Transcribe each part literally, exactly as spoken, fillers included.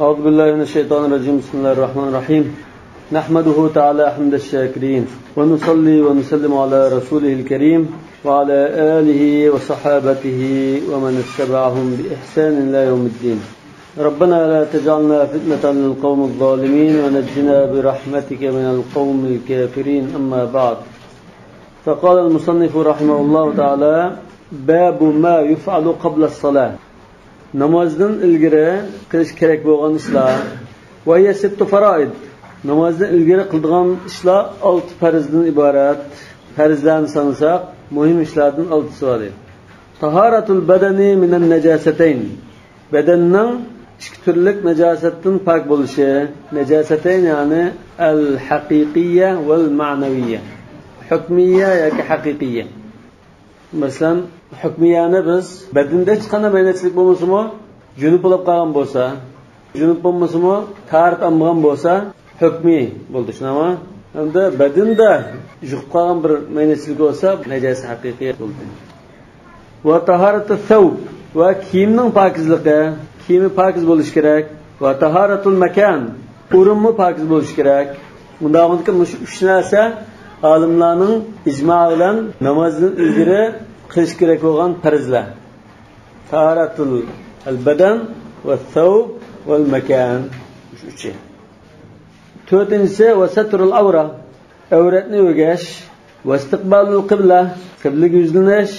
أعوذ بالله من الشيطان الرجيم. بسم الله الرحمن الرحيم. نحمده تعالى حمد الشاكرين، ونصلي ونسلم على رسوله الكريم، وعلى آله وصحابته ومن اتبعهم بإحسان إلى يوم الدين. ربنا لا تجعلنا فتنة للقوم الظالمين، ونجنا برحمتك من القوم الكافرين. أما بعد. فقال المصنف رحمه الله تعالى: باب ما يفعل قبل الصلاة. نامازدىن ئىلگىرى قىلىش كېرەك بولغان ئىشلار. وهي ست فرائض. نامازدىن ئىلگىرى قىلىدىغان ئىشلار ئالتە پەرزدىن ئىبارەت. پەرزلەرنى سانىساق، مۇھىم ئىشلاردىن ئالتىسى بار. طهارة البدن من النجاستين. بەدەننىڭ ئىككى تۈرلۈك ناجاسەتتىن پاك بولۇشى. ناجاسەتەين، يەنى الحقيقية والمعنوية. ھۆكمىيە ياكى ھەقىقىيە. مەسىلەن، ھۆكمىيەنى بىز بەدىنىدە ھېچقانداق مەينەتچىلىك بولمىسىمۇ، جۇنۇپ بولۇپ قالغان بولسا، جۇنۇپ بولمىسىمۇ، تاھارەت ئالمىغان بولسا، ھۆكمى بولدى، شۇنداقمۇ؟ ھەمدە بەدىنىدە يۇقۇپ قالغان بىر مەينەتچىلىك بولسا، نەجاسە ھەقىقىي بولدى. وطهارة الثوب، ۋە كىيىمنىڭ پاكىزلىقى، كىيىمى پاكىز بولۇشى كېرەك. وطهارة المكان، ئورۇنمۇ پاكىز بولۇشى كېرەك. ئۇنداق بولغاندىكىن مۇشۇ ئۈچ نەرسە ئالىملارنىڭ ئىجما بىلەن نامازدىن ئىلگىرى قىلىش كېرەك بولغان پەرزلەر. طهارة البدن والثوب والمكان. مۇشۇ ئۈچى. تۆتىنچىسى، وستر العورة، ئەۋرەتنى ئۆگەش، واستقبال القبلة، قىبلىگە يۈزلىنىش،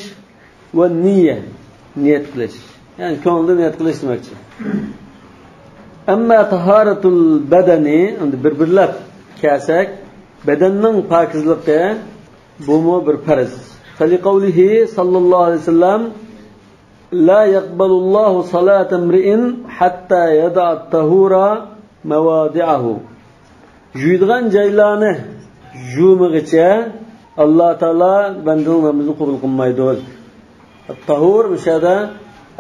والنية، نىيەت قىلىش. يەنى كۆڭۈلدە نىيەت قىلىش دېمەكچى. أما طهارة البدن، ئەمدى بىر-بىرلەپ كەلسەك، بەدەننىڭ پاكىزلىقى، بۇمۇ بىر پەرز. فلقوله صلى الله عليه وسلم: لا يقبل الله صلاة امرئ حتى يضع الطهور مواضعه. يۇيىدىغان جايلارنى يۇمىغىچە ئاللا تائالا بەندىنىڭ نامىزىنى قوبۇل قىلمايدۇ. تاھۇر مۇشۇ يەردە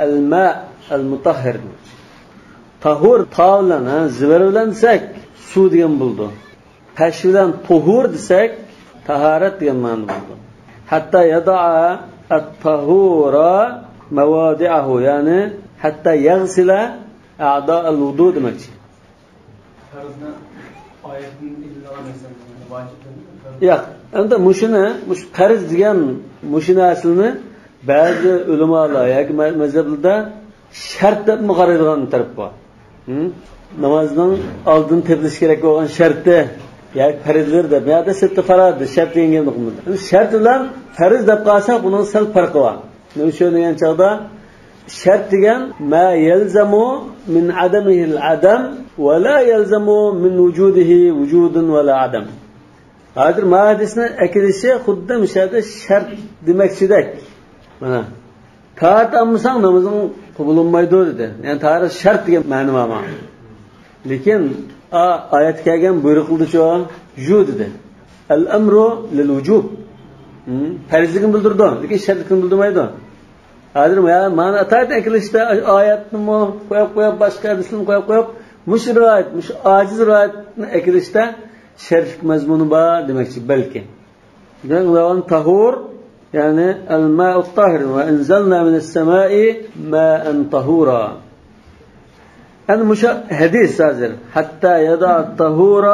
الماء المطهر. تاھۇر تا بىلەن، ھە، زىبەر بىلەن دېسەك، سۇ دېگەن بولىدۇ. پەش بىلەن طۇھۇر دېسەك، تاھارەت دېگەن مەنىدە بولىدۇ. حتى يضع الطهور مواضعه، يەنى حتى يغسل أعضاء الوضوء دېمەكچى. پەرزنى ئايەتتىن ئىلغا دېسەم، ۋاجىب دېمەيدۇ. ياق، ئەمدى مۇشۇنى، مۇشۇ پەرز دېگەن مۇشۇ نەرسىنى بەزى ئۆلىمالار ياكى مە-، مەزھەپلەردە شەرت دەپمۇ قارايدىغان تەرەپ بار. ھىم؟ نامازنىڭ ئالدىن تېپىلىشى كېرەك بولغان شەرتى ياكى پەرزلىرى دەپ. بۇ يەردە سىتتە فارائىد، شەرت دېگەن گەپنى قىلمىدى. شەرت بىلەن پەرز دەپ قالساق، بۇنىڭ سەل پەرقى بار. نېمە ئۈچۈن دېگەن چاغدا، شەرت دېگەن ما يلزم من عدمه العدم ولا يلزم من وجوده وجود ولا عدم. ھازىر ما ھەدىسنى ئەكېلىشى خۇددى مۇشۇ يەردە شەرت دېمەكچىدەك. مانا، تاھارەت ئالمىساڭ نامىزىڭ قوبۇل بولمايدۇ دېدى. يەنى تاھارەت شەرت دېگەن مەنە بار مانا. لېكىن، ئا، ئايەتتە كەلگەن بۇيرۇق قىلدىچۇ، يۇ دېدى. الأمر للوجوب. ھىم، پەرزلىكنى بىلدۈرىدۇ، لېكىن شەرتلىكنى بىلدۈرمەيدۇ. ھازىر يا، مانا ئاتايەت ئەكېلىشتە ئايەتنىمۇ قويۇپ، قويۇپ، باشقا ھەدىسنىمۇ قويۇپ، قويۇپ، مۇشۇ رىۋايەت، مۇشۇ ئاجىز رىۋايەتنى ئەكېلىشتە شەرتلىك مەزمۇنى بار دېمەكچى، بەلكى. دېمەك، ئۇلارغا تاھۇر، يەنى الماء الطاهر، وأنزلنا من السماء ماء طهورا. ئەنە مۇشۇ ھەدىس ھازىر، حتى يضع الطهور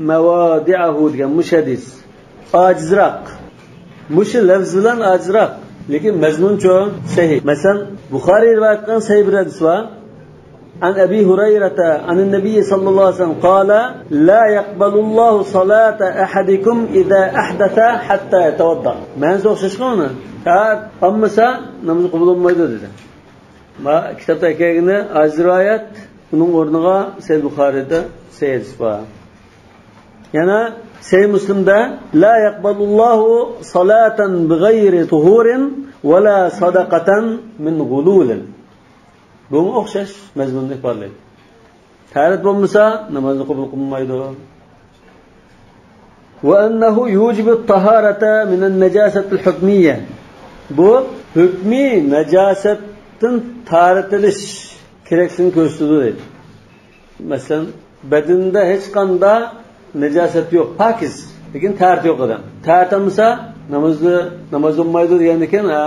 مواضعه دېگەن مۇشۇ ھەدىس. ئاجىزراق. مۇشۇ لەفز بىلەن ئاجىزراق. لېكىن مەزمۇنچۇ؟ سەھىھ. مەسىلەن، بۇخارىي رىۋايەت قىلغان سەھىھ بىر ھەدىس بار. عن أبي هريرة عن النبي صلى الله عليه وسلم قال: لا يقبل الله صلاة أحدكم إذا أحدث حتى يتوضأ. مەنىسى ئوخشاشقۇ ئۇنىڭ؟ ھە، ئالمىسا نامىزى قوبۇل بولمايدۇ دېدى. ما كىتابتا كەلگىنى ئاجىز رىۋايەت، ئۇنىڭ ئورنىغا سەھىھ بۇخارىيدا سەھىھ ھەدىس بار. يەنە سەھىھ مۇسلىمدا: لا يقبل الله صلاة بغير طهور ولا صدقة من غلول. بۇمۇ ئوخشاش مەزمۇننى ئىپادىلەيدۇ. تاھارەت بولمىسا، نامازنى قوبۇل قىلمايدۇ. وأنه يوجب الطهارة من النجاسة الحكمية. بۇ ھۆكمىي ناجاسەتتىن تاھارەت ئېلىش كېرەكلىكىنى كۆرسىتىدۇ دەيدۇ. مەسىلەن، بەدىنىدە ھېچقانداق ناجاسەت يوق، پاكىز، لېكىن تاھارىتى يوق ئادەم. تاھارىتى بولمىسا، نامازدا، ناماز بولمايدۇ دېگەندىكىن، ھە،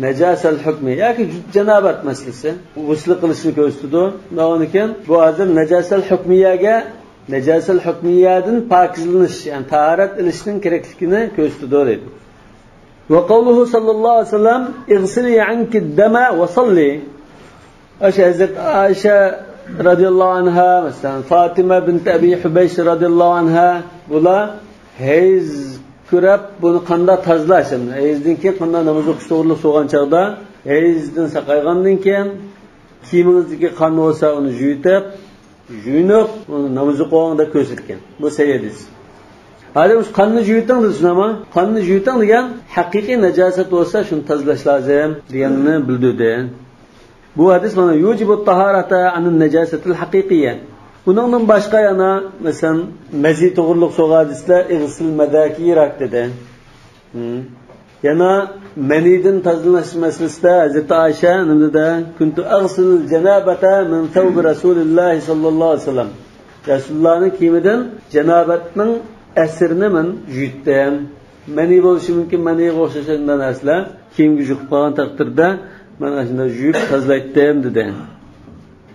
نەجاسەل ھۆكمى ياكى جۇ-، جانابەت مەسىلىسى. غۇسلى قىلىشنى كۆرسىتىدۇ. ئۇنىڭدىن كېيىن بۇ ھازىر نەجاسەل ھۆكمىيەگە، نەجاسەل ھۆكمىيەدىن پاكىزلىنىش، يەنى تاھارەت ئېلىشنىڭ كېرەكلىكىنى كۆرسىتىدۇ دەيدۇ. وقوله صلى الله عليه وسلم، اغسلي عنك الدم وصلي. ئاشۇ ھەزرەت ئائىشە رەزىياللاھۇ ئەنھا، مەسىلەن، فاتىمە بىنت ئەبى ھۇبەيش رەزىياللاھۇ ئەنھا، بۇلار ھەيز كۆرۈپ، بۇنى قانداق تازىلاش، ھەيزدىن كېيىن قانداق ناماز ئوقۇش توغرىلىق سورىغان چاغدا، ھەيزدىن ساقايغاندىن كېيىن كىيىمىڭىزدىكى قان بولسا ئۇنى يۇيۇۋېتىپ، يۇيۇنۇپ، ئۇنى ناماز ئوقۇڭ دەپ كۆرسەتكەن. بۇ سەھىھ ھەدىس. ھازىر مۇشۇ قاننى يۇيۇۋېتىڭ دېدى، شۇنداقمۇ؟ قاننى يۇيۇۋېتىڭ دېگەن ھەقىقىي نەجاسەت بولسا شۇنى تازىلاش لازىم دېگەننى بىلدۈردى. بۇ ھەدىس مانا يۇجىبۇت تاھارەتە ئەنىن نەجاسەتىل ھەقىقىيە. ئۇنىڭدىن باشقا يەنە، مەسىلەن، مەزى توغرۇلۇق سورىغان ھەدىستە ئىغسىل مەزاكىراك دېدى. ھىم. يەنە مەنىدىن تازىلىنىش مەسىلىسىدە ھەزرىتى ئائىشە نېمە دېدى؟ كۇنتۇ ئەغسىل جانابەتە مىن سەۋبى رەسۇلىللاھى ساللاللاھۇ ئەلەيھى ۋەسەللەم. رەسۇلۇللانىڭ كىيىمىدىن جانابەتنىڭ ئەسىرىنى مەن يۇيۇتتۇم. مەنى بولۇشى مۇمكىن، مەنىگە ئوخشاش شۇنداق نەرسىلەر كىيىمگە يۇقۇپ قالغان تەقدىردە، مەن ئاشۇنداق يۇيۇپ تازىلايتتىم، دېدى.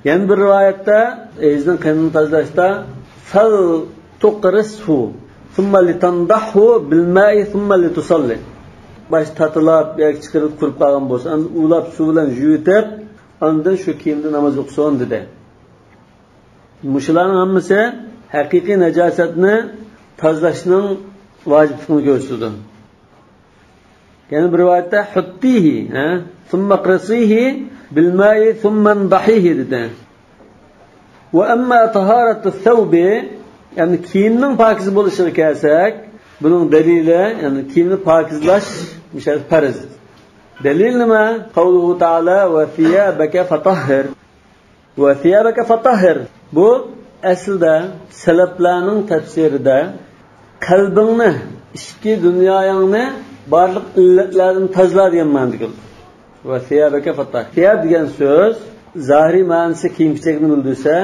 يەنە بىر رىۋايەتتە، ئېغىزنىڭ قېنىنى تازىلاشتا، فەل تۇقرىسھۇ، ثم لتنضحه بالماء ثم لتصلي. باش تاتىلاپ ياكى چىقىرىلىپ قۇرۇپ قالغان بولسا، ئاندىن ئۇۋىلاپ سۇ بىلەن يۇيۇۋېتىپ، ئاندىن شۇ كىيىمدە ناماز ئوقۇسۇن، دېدى. مۇشۇلارنىڭ ھەممىسى ھەقىقىي نەجاسەتنى تازىلاشنىڭ ۋاجىپلىقىنى كۆرسىتىدۇ. يەنە بىر رىۋايەتتە، حطيه، ھە، ثم اقرصيه بالماء ثم انضحيه دېدى. وأما طهارة الثوب، يەنى كىيىمنىڭ پاكىز بولۇشىغا كەلسەك، بۇنىڭ دەلىلى، يەنى كىيىمنى پاكىزلاش مۇشۇ پەرز. دەلىل نېمە؟ قوله تعالى، وثيابك فطهر. وثيابك فطهر. بۇ ئەسلىدە سەلەپلەرنىڭ تەپسىرىدە قەلبىڭنى، ئىچكى دۇنيايىڭنى بارلىق ئىللەتلەردىن تازىلا دېگەن مەنىدە كېلىدۇ. وثيابك فطهر. ثياب دېگەن سۆز زاھىرىي مەنىسى كىيىم-كېچەكنى بىلدۈرسە،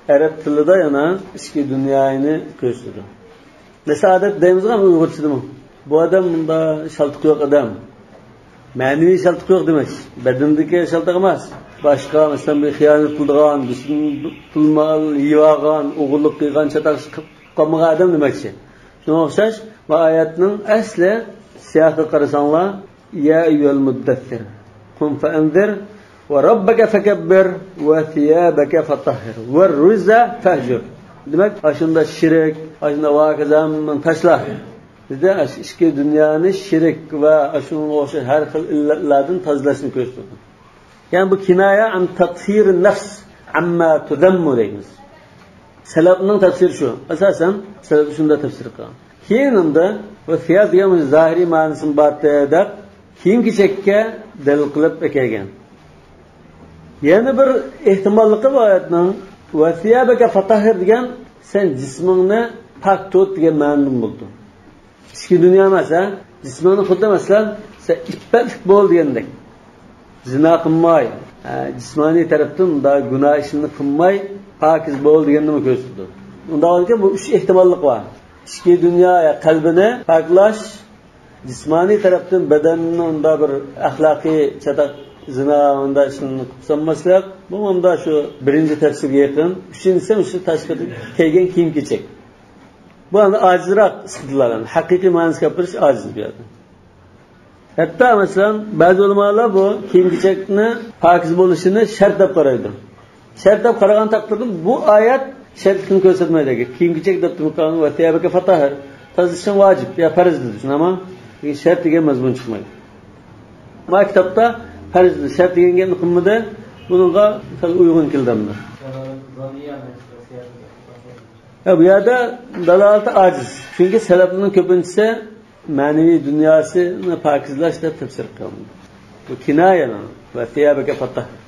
ئەرەب تىلىدا يەنە ئىچكى دۇنيايىنى كۆرسىتىدۇ. مەسىلەن، ئادەتتە دەيمىزغۇ ئۇيغۇرچىدىمۇ، بۇ ئادەم مۇنداق شالتىقى يوق ئادەم. مەنىۋى شالتىقى يوق دېمەكچى. بەدىنىدىكى شالتىق ئەمەس. باشقا، مەسىلەن، بىر خىيانەت قىلىدىغان، بىزدىن پۇل مال يېيىۋالغان، ئوغرىلىق قىلغان، چاتاق قىلىپ قالمىغان ئادەم دېمەكچى. شۇنىڭغا ئوخشاش، بۇ ئايەتنىڭ ئەسلى سىياقىغا قارىساڭلار، يا ئەييۇھەل مۇددەسسىر، قۇم فەئەنزىر، ۋە رەببەكە فەكەببىر، ۋە سىيابەكە فەتەھھىر، ۋە رۇجزە فەھجۇر. دېمەك، ئاشۇنداق شىرك، ئاشۇنداق ۋاكىزامنى تاشلا. بىزدە ئىچكى دۇنيانى شىرك ۋە ئاشۇنىڭغا ئوخشاش ھەر خىل ئىللەتلەردىن تازىلاشنى كۆرسىتىدۇ. يەنى بۇ كىنايە ئەن تەتھىرىن نەفس ئەمما تۇزەممۇ دەيمىز. سەلەپنىڭ تەپسىرى شۇ. ئاساسەن سەلەپ شۇنداق تەپسىر قىلغان. كېيىن ئۇندا ۋە سىياب دېگەن مۇشۇ زاھىرىي مەنىسىمۇ بار دەپ كىيىم-كېچەككە دەلىل قىلىپ ئەكەلگەن. يەنە بىر ئېھتىماللىقى بۇ ئايەتنىڭ ۋە سىيابەكە فەتەھھىر دېگەن سەن جىسمىڭنى پاك تۇت دېگەن مەنىدىن بولىدۇ. ئىچكى دۇنيا ئەمەس، ھە؟ جىسمىڭنى خۇددى مەسىلەن سەن ئىپپەتلىك بول دېگەندەك. زىنا قىلماي، ھە، جىسمانىي تەرەپتىن مۇنداق گۇناھ ئىشلىرىنى قىلماي پاكىز بول دېگەننىمۇ كۆرسىتىدۇ. ئۇنداق بولغاندىكىن بۇ ئۈچ ئېھتىماللىق بار. ئىچكى دۇنيا، يا قەلبىنى پاكلاش، جىسمانىي تەرەپتىن بەدەننى ئۇنداق بىر ئەخلاقىي چاتاق زىنا، ئۇنداق ئىشلارنى قىلىپ سالماسلىق، بۇ مۇنداق شۇ بىرىنچى تەپسىرگە يېقىن. ئۈچىنچىسى مۇشۇ تاشقىرىدىن كىيگەن كىيىم-كېچەك. بۇ ئەمدى ئاجىزراق ئىستىدلال، ھەقىقىي مەنىسىگە ئاپىرىش ئاجىز بۇ يەردە. ھەتتا مەسىلەن، بەزى ئۆلىمالار بۇ كىيىم-كېچەكنى پاكىز بولۇشىنى شەرت دەپ قارايدۇ. شەرت دەپ قارىغان تەقدىردە بۇ ئايەت شەرتلىكنى كۆرسەتمەيدۇ. كىيىم-كېچەك دەپ تۇرۇپ قالغان ۋە سىيابەكە فەتەھھىر، تازىلىشىڭ ۋاجىپ يا پەرز دېدى، شۇنداقمۇ؟ لېكىن شەرت دېگەن مەزمۇن چىقمايدۇ. ما كىتابتا پەرز، شەرت دېگەن گەپنى قىلمىدى. بۇنىڭغا خېلى ئۇيغۇن كېلىدۇ ئەمدى. ھە، بۇ يەردە دالالىتى ئاجىز. چۈنكى سەلەپلەرنىڭ كۆپىنچىسى مەنىۋى دۇنياسىنى پاكىزلاش دەپ تەپسىر قىلغان. بۇ كىنايە، ۋە سىيابەكە فەتەھھىر.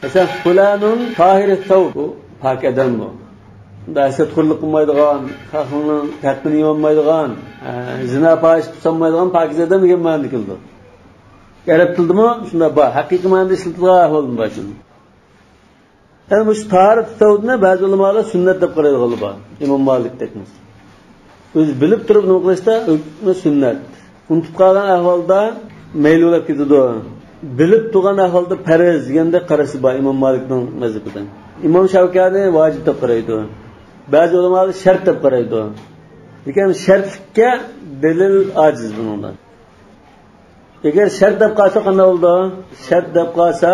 مەسىلەن، فۇلانۇن تاھىرۇ سەۋب، بۇ پاك ئادەم بۇ. ھەسەتخورلۇق قىلمايدىغان، خەقنىڭ ھەققىنى يېمەلمەيدىغان، ئە، زىنا پاھىشە قىلالمايدىغان پاكىز ئادەم دېگەن مەنىدە كېلىدۇ. ئەرەب تىلىدىمۇ شۇنداق بار، ھەقىقىي مەنىدە ئىشلىتىدىغان ئەھۋالمۇ بار شۇنىڭ. يەنى مۇشۇ تاھارەت سەۋبنى بەزى ئۆلىمالار سۈننەت دەپ قارايدىغانلار بار. ئىمام مالىكتەك مەسىلەن. ئۆزى بىلىپ تۇرۇپ نېمە قىلىشتا ھۆكمى سۈننەت. ئۇنتۇپ قالغان ئەھۋالدا مەيلى بولۇپ كېتىدۇ. بىلىپ تۇرغان ئەھۋالدا پەرز دېگەندەك قارىشى بار ئىمام مالىكنىڭ مەزھىپىدە. ئىمام شاۋكانى ۋاجىپ دەپ قارايدۇ. بەزى ئۆلىمالار شەرت دەپ قارايدۇ. لېكىن شەرتلىككە دەلىل ئاجىز بۇنىڭدا. ئەگەر شەرت دەپ قالسا قانداق بولىدۇ؟ شەرت دەپ قالسا،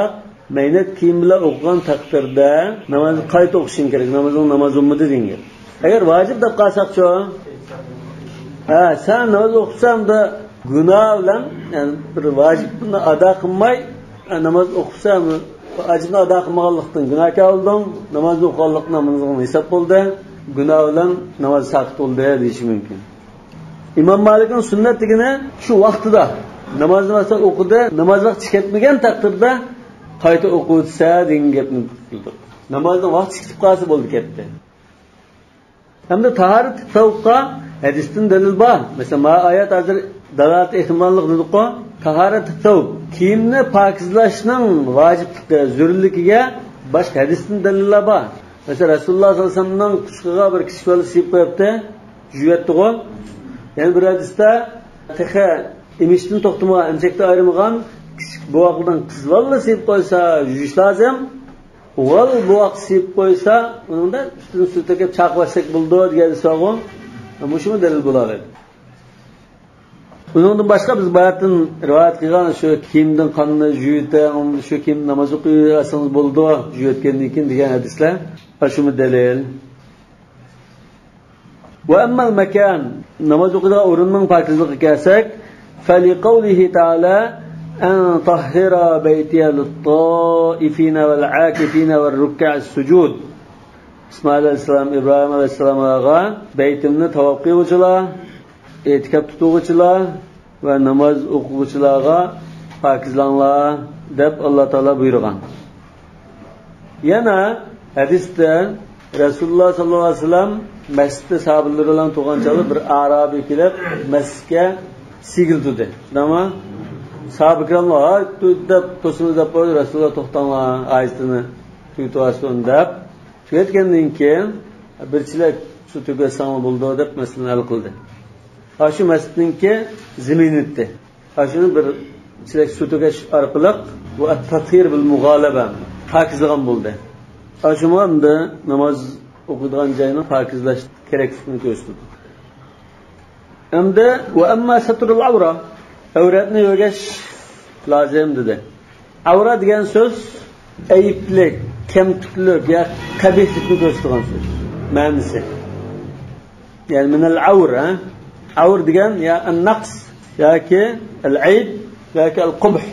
مەينەت كىيىم بىلەن ئوقۇغان تەقدىردە نامازنى قايتا ئوقۇشۇڭ كېرەك، نامازىڭ ناماز بولمىدى دېگەن گەپ. ئەگەر ۋاجىپ دەپ قالساقچۇ؟ ھە، سەن ناماز ئوقۇپسەن، ئەمدى گۇناھ بىلەن، يەنى بىر ۋاجىپنى ئادا قىلماي، ھە، ناماز ئوقۇپسەن، ۋاجىپنى ئادا قىلمىغانلىقتىن گۇناھكار بولدۇڭ، نامازنى ئوقۇغانلىق نامىزىڭ ھېساب بولدى، گۇناھ بىلەن ناماز ساقىت بولدى دېيىشى مۇمكىن. ئىمام مالىكنىڭ سۈننەت دېگىنى شۇ ۋاقتىدا نامازنى مەسىلەن ئوقۇدى، ناماز ۋاقتى چىقىپ كەتمىگەن تەقدىردە قايتا ئوقۇۋەتسە دېگەن گەپنى بىلدۇق. نامازنىڭ ۋاقتى چىقىپ قالسا بولدى كەتتى. ھەمدە تاھارەت تەتەۋۋۇبقا ھەدىستىن دەلىل بار. مەسىلەن، مانا ئايەت ھازىر دالالەت ئېھتىماللىق دېدۇققۇ. تاھارەت تەتەۋۋۇب، كىيىمنى پاكىزلاشنىڭ ۋاجىپلىقى، زۆرۈرلۈكىگە باشقا ھەدىستىن دەلىللەر بار. مەسىلەن، رەسۇلۇللا ساللاللاھۇ ئەلەيھى ۋەسەللەمنىڭ قۇچىقىغا بىر كىچىك بالا سىيىپ قويۇپتۇ، يۇيۇۋەتتىغۇ. يەنە بىر ھەدىستە تېخى ئېمىشتىن توختىمىغان، ئەمچەكتىن ئايرىمىغان كىچىك بوۋاقلىرىدىن قىز بالا سىيىپ قويسا يۇيۇش لازىم. ئۇۋال بوۋاق سىيىپ قويسا، ئۇنىڭدا ئۈستىدىن سۇ تۆكۈپ چاقىۋەتسەك بولىدۇ دېگەن ھەدىس بارغۇ. مۇشۇمۇ دەلىل بولالايدۇ. ئۇنىڭدىن باشقا بىز باياتىن رىۋايەت قىلغان شۇ كىيىمدىن قاننى يۇيۇۋېتىڭ، شۇ كىيىمدە ناماز ئوقۇيالسىڭىز بولىدۇ، يۇيۇۋەتكەندىن كېيىن دېگەن ھەدىسلەر، شۇمۇ دەلىل. وأما المكان، ناماز ئوقۇيدىغان ئورۇننىڭ پاكىزلىقىغا كەلسەك، فلقوله تعالى: أن طهر بيتي للطائفين والعاكفين والركع السجود. ئىسمائىل ئەلەيھىسسالام، ئىبراھىم ئەلەيھىسسالاملارغا بەيتىمنى تاۋاپ قىلغۇچىلار، ئېتىكاپ تۇتقۇچىلار ۋە ناماز ئوقۇغۇچىلارغا پاكىزلاڭلار دەپ ئاللا تائالا بۇيرۇغان. يەنە ھەدىستە رەسۇلۇللا ساللاللاھۇ ئەلەيھى ۋەسەللەم مەسچىتتە ساھابىلىرى بىلەن تۇرغان چاغدا بىر ئارابىي كېلىپ مەسچىتكە سىگىل تۇردى. شۇنداقمۇ؟ ساھابە كىراملار، ھاي، تۇر دەپ توسىمىز دەپ قويدى، رەسۇلۇللا توختاڭلار، ھاجىتىنى تۈگىتىۋالسۇن دەپ. تۈگەتكەندىن كېيىن بىر چېلەك سۇ تۆكۈۋەتسەڭلار بولىدۇ دەپ مەسىلىنى ھەل قىلدى. ھا، شۇ مەسچىتنىڭكى زېمىنى ئىدى. ھا، شۇنى بىر چېلەك سۇ تۆكۈش ئارقىلىق بۇ ئەت-تەتھىر بىل مۇغالىبە، پاكىزلىغان بولدى. ھا، شۇڭا ئەمدى ناماز ئوقۇيدىغان جاينى پاكىزلاش كېرەكلىكىنى كۆرسىتىدۇ. ئەمدى ۋە ئەمما سەترۇل ئەۋرا، ئەۋرەتنى يۆگەش لازىم دېدى. ئەۋرا دېگەن سۆز ئەيىبلىك، كەمتۈكلۈك يا قەبىھلىكنى كۆرسىتىدىغان سۆز. مەنىسى. يەنى مىنەل ئەۋر، ھە؟ ئەۋر دېگەن يا ئەننەقس ياكى ئەلئەيب ياكى ئەلقۇبھ.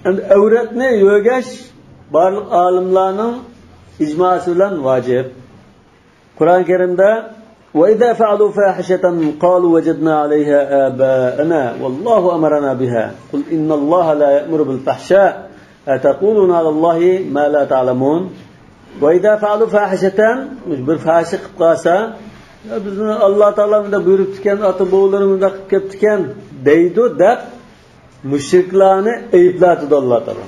ئەمدى ئەۋرەتنى يۆگەش بارلىق ئالىملارنىڭ ئىجماسى بىلەن ۋاجىپ. قۇرئان كەرىمدە: وإذا فعلوا فاحشة قالوا وجدنا عليها آباءنا والله أمرنا بها قل إن الله لا يأمر بالفحشاء أتقولون على الله ما لا تعلمون. وإذا فعلوا فاحشة، بىر پاھىشە قىلىپ قالسا، يا بىزنى ئاللا تائالا مۇنداق بۇيرۇپتىكەن، ئاتا بوۋىلىرى مۇنداق قىلىپ كەپتىكەن دەيدۇ دەپ مۇشرىكلارنى ئەيىبلەتتى ئاللا تائالا.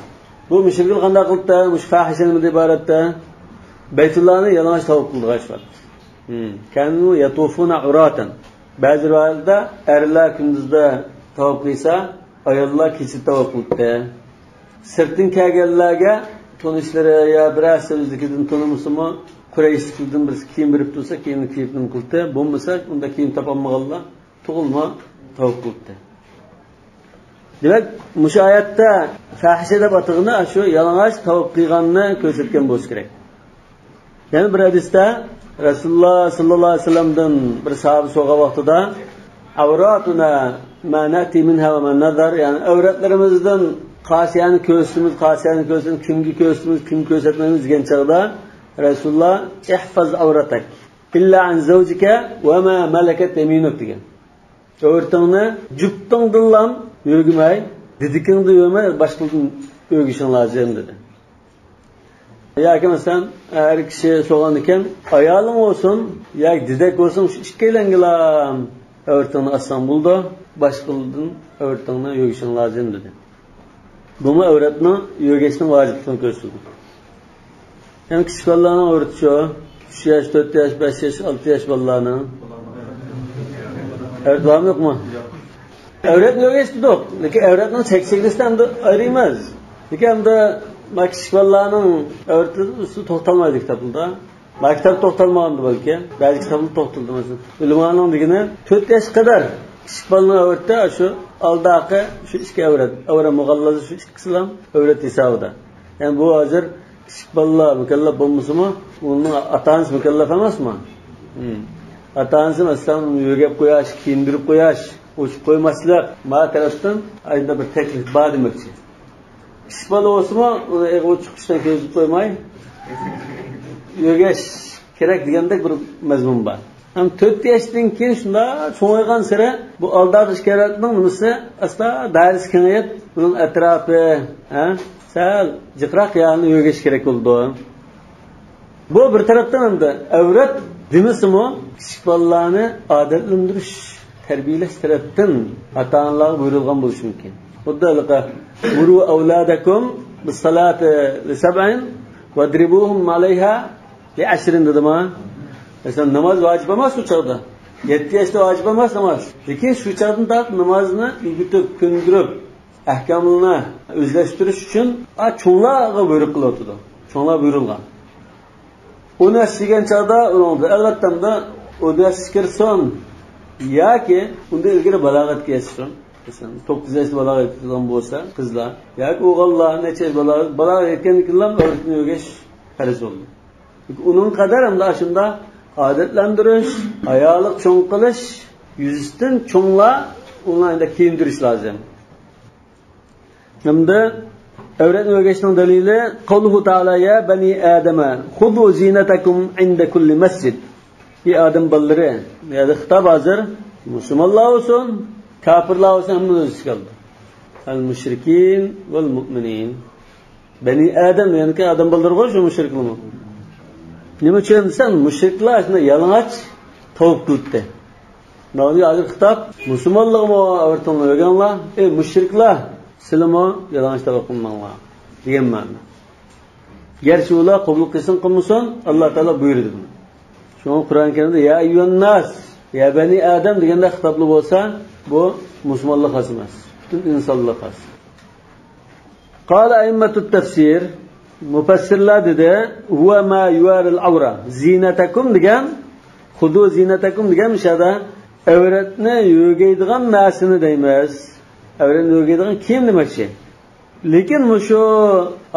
بۇ مۇشرىكلار قانداق قىلدى؟ مۇشۇ پاھىشە نېمىدىن ئىبارەتتە؟ بەيتۇللانى يالىڭاچ تاۋاپ قىلدى. كانوا يطوفون عراة. بەزى رىۋايەتلەردە ئەرلەر كۈندۈزدە تاۋاپ قىلسا، ئاياللار كېچىدە تاۋاپ قىلدى. سىرتتىن كەلگەنلەرگە تونۇشلىرى يا بىرەرسى ئۆزلۈكىدىن تونۇمىسىمۇ، قۇرەيشلىكلەردىن بىرسى كىيىم بېرىپ تۇرسا، كىيىمنى كىيىپ نېمە قىلدى. بولمىسا، ئۇنداق كىيىم تاپالمىغانلار تۇغۇلما تاۋاپ قىلدى. دېمەك، مۇشۇ ئايەتتە فاھىشە دەپ ئاتىغىنى شۇ يالىڭاچ تاۋاپ قىلغاننى كۆرسەتكەن بولسا كېرەك. يەنە بىر ھەدىستە رەسۇلۇللا ساللاللاھۇ ئەلەيھى ۋەسەللەمدىن بىر ساھابە سورىغان ۋاقتىدا، عوراتنا ما نأتي منها وما نذر، يەنى ئەۋرەتلىرىمىزدىن قاسىيەنى كۆرسىتىمىز، قاسىيەنى كۆرسىتىمىز، كىمگە كۆرسىتىمىز، كىمگە كۆرسەتمەيمىز دېگەن چاغدا رەسۇلۇللا، احفظ عورتك إلا عن زوجك وما ملكت يمينك دېگەن. ئەۋرىتىڭنى جۈپتىڭدىنلا يۆگىمەي، دىدىكىڭدىن يۆگىمەي، باشقىدىن يۆگىشىڭ لازىم دېدى. ياكى مەسىلەن، ئەر كىشى سورىغان ئىكەن، ئايالىڭ بولسۇن ياكى دېدەك بولسۇن، شۇ ئىككىيلەنگىلا ئەۋرىتىڭنى ئاچساڭ بولىدۇ، باشقىدىن ئەۋرىتىڭنى يۆگىشىڭ لازىم دېدى. بۇمۇ ئەۋرەتنىڭ يۆگەشنىڭ ۋاجىپلىقىنى كۆرسىتىدۇ. يەنە كىچىك بالىلارنىڭ ئەۋرىتى شۇ. ئۈچ ياش، تۆت ياش، بەش ياش، ئالتە ياش بالىلارنىڭ. ئەۋرىتى بارمۇ يوقمۇ؟ ئەۋرەتنى ئۆگەش دېدۇق، لېكىن ئەۋرەتنىڭ چەك-چېگرىسى ئەمدى ئايرىمىز. لېكىن ئەمدى ما كىچىك بالىلارنىڭ ئەۋرىتى ئۈستىدە توختالمايدۇ كىتابلاردا. ما كىتاب توختالمىغاندۇ بەلكى. بەزى كىتابلار توختىلىدۇ مەسىلەن. ئۆلىمانىڭ دېگىنى تۆت ياشقا قەدەر كىچىك بالىنىڭ ئەۋرىتى شۇ ئالدىقى شۇ ئىككى ئەۋرەت. ئەۋرەت مۇغاللازا شۇ ئىككىسىلا ئەۋرەت ھېسابىدا. يەنى بۇ ھازىر كىچىك بالىلار مۇكەللەپ بولمىسىمۇ، ئۇنىڭ ئاتا-ئانىسى مۇكەللەپ ئەمەسمۇ؟ ھىم. ئاتا-ئانىسى مەسىلەن ئۇنى يۆگەپ قوياش، كىيىندۈرۈپ قوياش، ئوچۇق قويماسلىق، ما تەرەپتىن ئايدا بىر تەكلىپ بار دېمەكچى. كىچىك بالا بولسىمۇ، ئۇنى ئېغىر چىقىشتىن كۆزىتىپ قويماي، يۆگەش كېرەك دېگەندەك بىر مەزمۇن بار. ھەم تۆت ياشتىن كېيىن شۇنداق چوڭايغانسېرى بۇ ئالدىقى ئىككى ئەۋرەتنىڭ نېمىسى ئاستا دائىرىسى كېڭىيىپ، ئۇنىڭ ئەتراپى، ھە، سەل جىقراق يەرنى يۆگەش كېرەك بولىدۇ. بۇ بىر تەرەپتىن ئەمدى ئەۋرەت دېمىسىمۇ، كىچىك بالىلارنى ئادەتلەندۈرۈش، تەربىيەلەش تەرەپتىن ئاتا-ئانىلارغا بۇيرۇلغان بولۇشى مۇمكىن. خۇددى ھېلىقى، «مروا أولادكم بالصلاة لسبع واضربوهم عليها لعشر» دېدىما؟ مەسىلەن، ناماز ۋاجىپ ئەمەس ئۇ چاغدا. يەتتە ياشتا ۋاجىپ ئەمەس ناماز. لېكىن شۇ چاغدىن تارتىپ نامازنى ئۆگىتىپ، كۆندۈرۈپ، ئەھكاملىرىنى ئۆزلەشتۈرۈش ئۈچۈن، ئا، چوڭلارغا بۇيرۇق قىلىۋاتىدۇ. چوڭلار بۇيرۇلغان. ئون ياش كىرگەن چاغدا ئۇنىڭدا، ئەلۋەتتە، ئۇندا ئون ياش كىرسۇن ياكى ئۇندىن ئىلگىرى بالاغەتكە يەتسۇن. مەسىلەن، توققۇز ياشتا بالاغەتكە يەتكەن بولسا قىزلار ياكى ئوغۇللار نەچچە ياش بالاغەت، بالاغەت يەتكەندىن كېيىنلا ئەۋرىتىنى ئۆگەش پەرز بولدى. ئۇنىڭ قەدەر ئەمدى ئاشۇنداق ئادەتلەندۈرۈش، ھايالىق چوڭ قىلىش يۈزىسىدىن چوڭلار ئۇلارنى كىيىندۈرۈش لازىم. ھەمدە ئەۋرەتنى ئۆگەشنىڭ دەلىلى، قەۋلۇھۇ تائالا، يا بەنى ئادەمە خۇزۇ زىنەتەكۇم ئىندە كۇللى مەسجىد. ئى ئادەم بالىلىرى، بۇ يەردە خىتاب ھازىر مۇسۇلمانلار بولسۇن، كاپىرلار بولسۇن، ھەممىنى ئۆز ئىچىگە ئالىدۇ. ئەل مۇشرىكىن ۋەل مۇئمىنىن. بەنى ئادەم دېگەنكى ئادەم بالىلىرىغۇ شۇ مۇشرىكلارمۇ. نېمە ئۈچۈن دېسەڭ، مۇشرىكلار شۇنداق يالىڭاچ تاۋاپ قىلىدۇ. ماۋۇ ھازىر خىتاب مۇسۇلمانلارغىمۇ ئەۋرىتىڭلار ئۆگەڭلار، ئەي مۇشرىكلار، سىلىمۇ يالىڭاچ تاۋاپ قىلماڭلار دېگەن مەنىدە. گەرچە ئۇلار قوبۇل قىلسۇن قىلمىسۇن، ئاللا تائالا بۇيرۇدى بۇنى. شۇڭا قۇرئان كەرىمدە يا ئەييۇھەنناس، يا بەنى ئادەم دېگەندە خىتابلار بولسا، بۇ مۇسۇلمانلارغا خاس ئەمەس، پۈتۈن ئىنسانلارغا خاس. قال أئمة التفسير، مۇپەسسىرلەر دېدى، هو ما يواري العورة. زىنەتەكۇم دېگەن، خۇزۇ زىنەتەكۇم دېگەن مۇشۇ يەردە ئەۋرەتنى يۆگەيدىغان نەرسىنى دەيمىز. ئەۋرەتنى يۆگەيدىغان كىيىم دېمەكچى. لېكىن مۇشۇ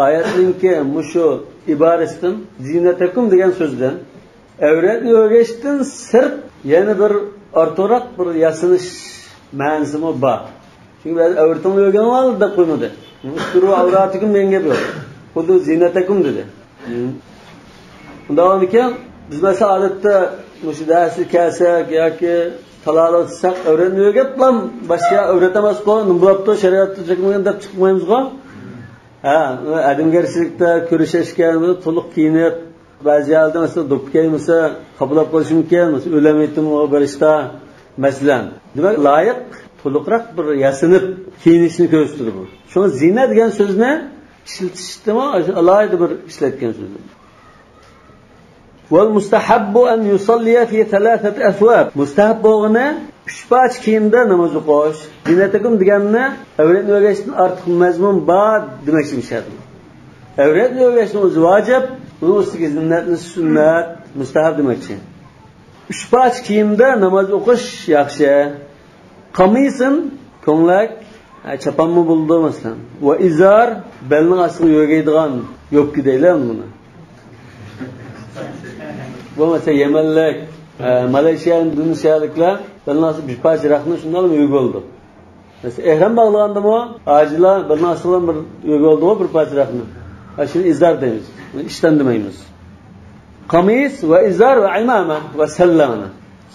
ئايەتنىڭكى مۇشۇ ئىبارىسىدىن، زىنەتەكۇم دېگەن سۆزدىن ئەۋرەتنى يۆگەشتىن سىرت يەنە بىر ئارتۇقراق بىر ياسىنىش مەنىسىمۇ بار. چۈنكى بەزى ئەۋرىتىڭنى يۆگەڭلار دەپ قويمىدى. ئۇشتۇرۇ ئەۋراتىكۇم دېگەن گەپ يوق. خۇزۇ زىنەتەكۇم دېدى. ئۇنداق بولغاندىكىن بىز مەسىلەن ئادەتتە مۇشۇ دەرسكە كەلسەك ياكى تالادا ئۆتسەك ئەۋرەتنى يۆگەپلا باشقا ئەۋرەت ئەمەسقۇ، نېمە بولۇپتۇ، شەرىئەتتە چەكلىمىگەن دەپ چىقمايمىزغۇ. ھە، ئادەمگەرچىلىكتە كۆرۈشەشكەن تولۇق كىيىنىپ، بەزى يەردە مەسىلەن دوپپا كىيمىسە خاپىلاپ قېلىشى مۇمكىن، مەسىلەن ئۆلەم يېتىمغا بېرىشتا، مەسىلەن. دېمەك، لايىق، تولۇقراق بىر ياسىنىپ كىيىنىشنى كۆرسىتىدۇ بۇ. شۇڭا زىنە دېگەن سۆزنى ئىشلىتىشتىمۇ ئالاھىدە بىر ئىشلەتكەن سۆز. والمستحب أن يصلي في ثلاثة أثواب. مۇستەھەب بولغىنى ئۈچ پارچە كىيىمدە ناماز ئوقۇش. زىنەتەكۇم دېگەننى ئەۋرەتنى يۆگەشتىن ئارتۇق مەزمۇن بار دېمەكچى مۇشۇ يەردە. ئەۋرەتنى يۆگەشنىڭ ئۆزى ۋاجىپ، ئۇنىڭ ئۈستىگە زىننەتنى سۈننەت، مۇستەھەب دېمەكچى. ئۈچ پارچە كىيىمدە ناماز ئوقۇش ياخشى. قامىسىن، كۆڭلەك، ھە، چاپانمۇ بولىدۇ، مەسىلەن. ۋە ئىزار، بەلنىڭ ئاستىغا يۆگەيدىغان يوپكا دەيلى بۇنى. بۇ، مەسىلەن، يەمەنلىك، ھە، مالايشىيا، ئىندونېزىيەلىكلەر بەلنىڭ ئاستىغا بىر پارچە رەختنى شۇنداق يۆگەپ بولىدۇ. مەسىلەن، ئېھرام باغلىغاندىمۇ ھاجىلار بەلنىڭ ئاستىغا بىر يۆگەپ بولىدۇ بىر پارچە رەختنى. ھە، شۇنى ئىزار دەيمىز. بۇنى ئىشتان دېمەيمىز. قامىس ۋە ئىزار ۋە ئىمامە ۋە سەللە.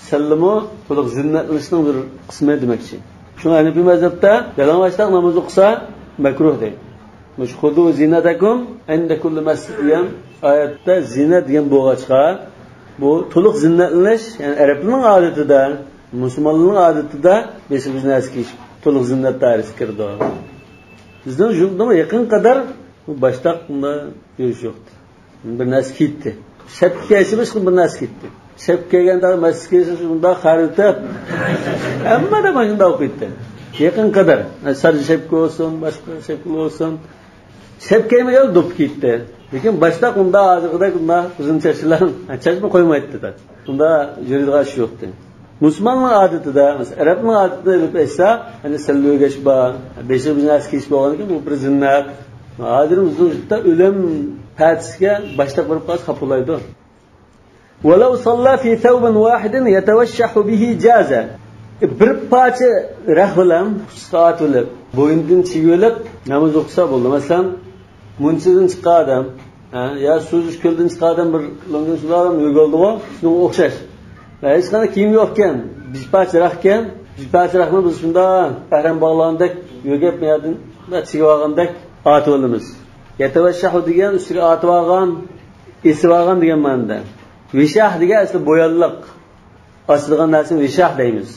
سەللىمۇ تولۇق زىننەتلىنىشنىڭ بىر قىسمى دېمەكچى. شۇڭا ھەنىپىي مەزھەپتە يالىڭاچلىق ناماز ئوقۇسا مەكرۇھ دەيدۇ. مۇشۇ خۇزۇ زىنەتەكۇم ئىندە كۇللى مەسجىد دېگەن ئايەتتە زىننەت دېگەن بولغاچقا، بۇ تولۇق زىننەتلىنىش، يەنى ئەرەبلەرنىڭ ئادىتىدە، مۇسۇلمانلارنىڭ ئادىتىدە بېشىغا بىر نەرسە كىيىش تولۇق زىننەت دائىرىسىگە كىرىدۇ. بىزنىڭ يۇرتىمىزغا يېقىن قەدەر بۇ باشتاق بۇنداق يۈرۈش يوقتى. بىر نەرسە كىيتتى. شەپكە كىيسە بىر نەرسە كىيتتى. شەپكە كىيگەندە مەسچىتكە كىرسە شۇنداق خەرىتىپ، ھەممە ئادەم شۇنداق ئوقۇيتتى. يېقىنغا قەدەر، سارى شەپكە بولسۇن، باشقا شەپكە بولسۇن، شەپكە كىيمىگەن دوپپا كىيەتتى. لېكىن باشتا ئۇنداق ھازىرقىدەك ئۇنداق ئۇزۇن چاچلار، چاچمۇ قويمايتتى. ئۇنداق يۈرىدىغان ئىش يوقتى. مۇسۇلماننىڭ ئادىتىدە، مەسىلەن، ئەرەبنىڭ ئادىتىدە ئېلىپ ئېيتساق، يەنى سەللە ئۆگەش بار، بېشىغا بىر نەرسە كىيىش بولغاندىكىن، بۇ بىر زىننەت. ھازىر بىزنىڭ يۇرتتا ئۆلۈم پەتىسىگە باشلاپ بېرىپ قالسا خاپا بولايدۇ. ولو صلى في ثوب واحد يتوشح به جاز. بىر پارچە رەخت بىلەن، قۇسقا ئات بىلەن، بوينىدىن چىگىۋېلىپ ناماز ئوقۇسا بولدى. مەسىلەن، مۇنچىدىن چىققان ئادەم، ھە، يا سۇزۇش كۆلىدىن چىققان ئادەم بىر لوڭگىنى سۇدا ئادەم يۆگەلدىغۇ، شۇنىڭغا ئوخشاش. ھېچقانداق كىيىم يوقكەن، بىر پارچە رەختكەن، بىر پارچە رەختنى بىز شۇنداق ئەھرەم باغلىغاندەك يۆگەپ، بۇ يەردىن چىگىۋالغاندەك ئاتىۋالىمىز. يتوشح دېگەن ئۈستىگە ئاتىۋالغان، ئېسىۋالغان دېگەن مەنىدە. ۋىشاھ دېگەن ئەسلى بويانلىق. ئاسىدىغان نەرسىنى ۋىشاھ دەيمىز.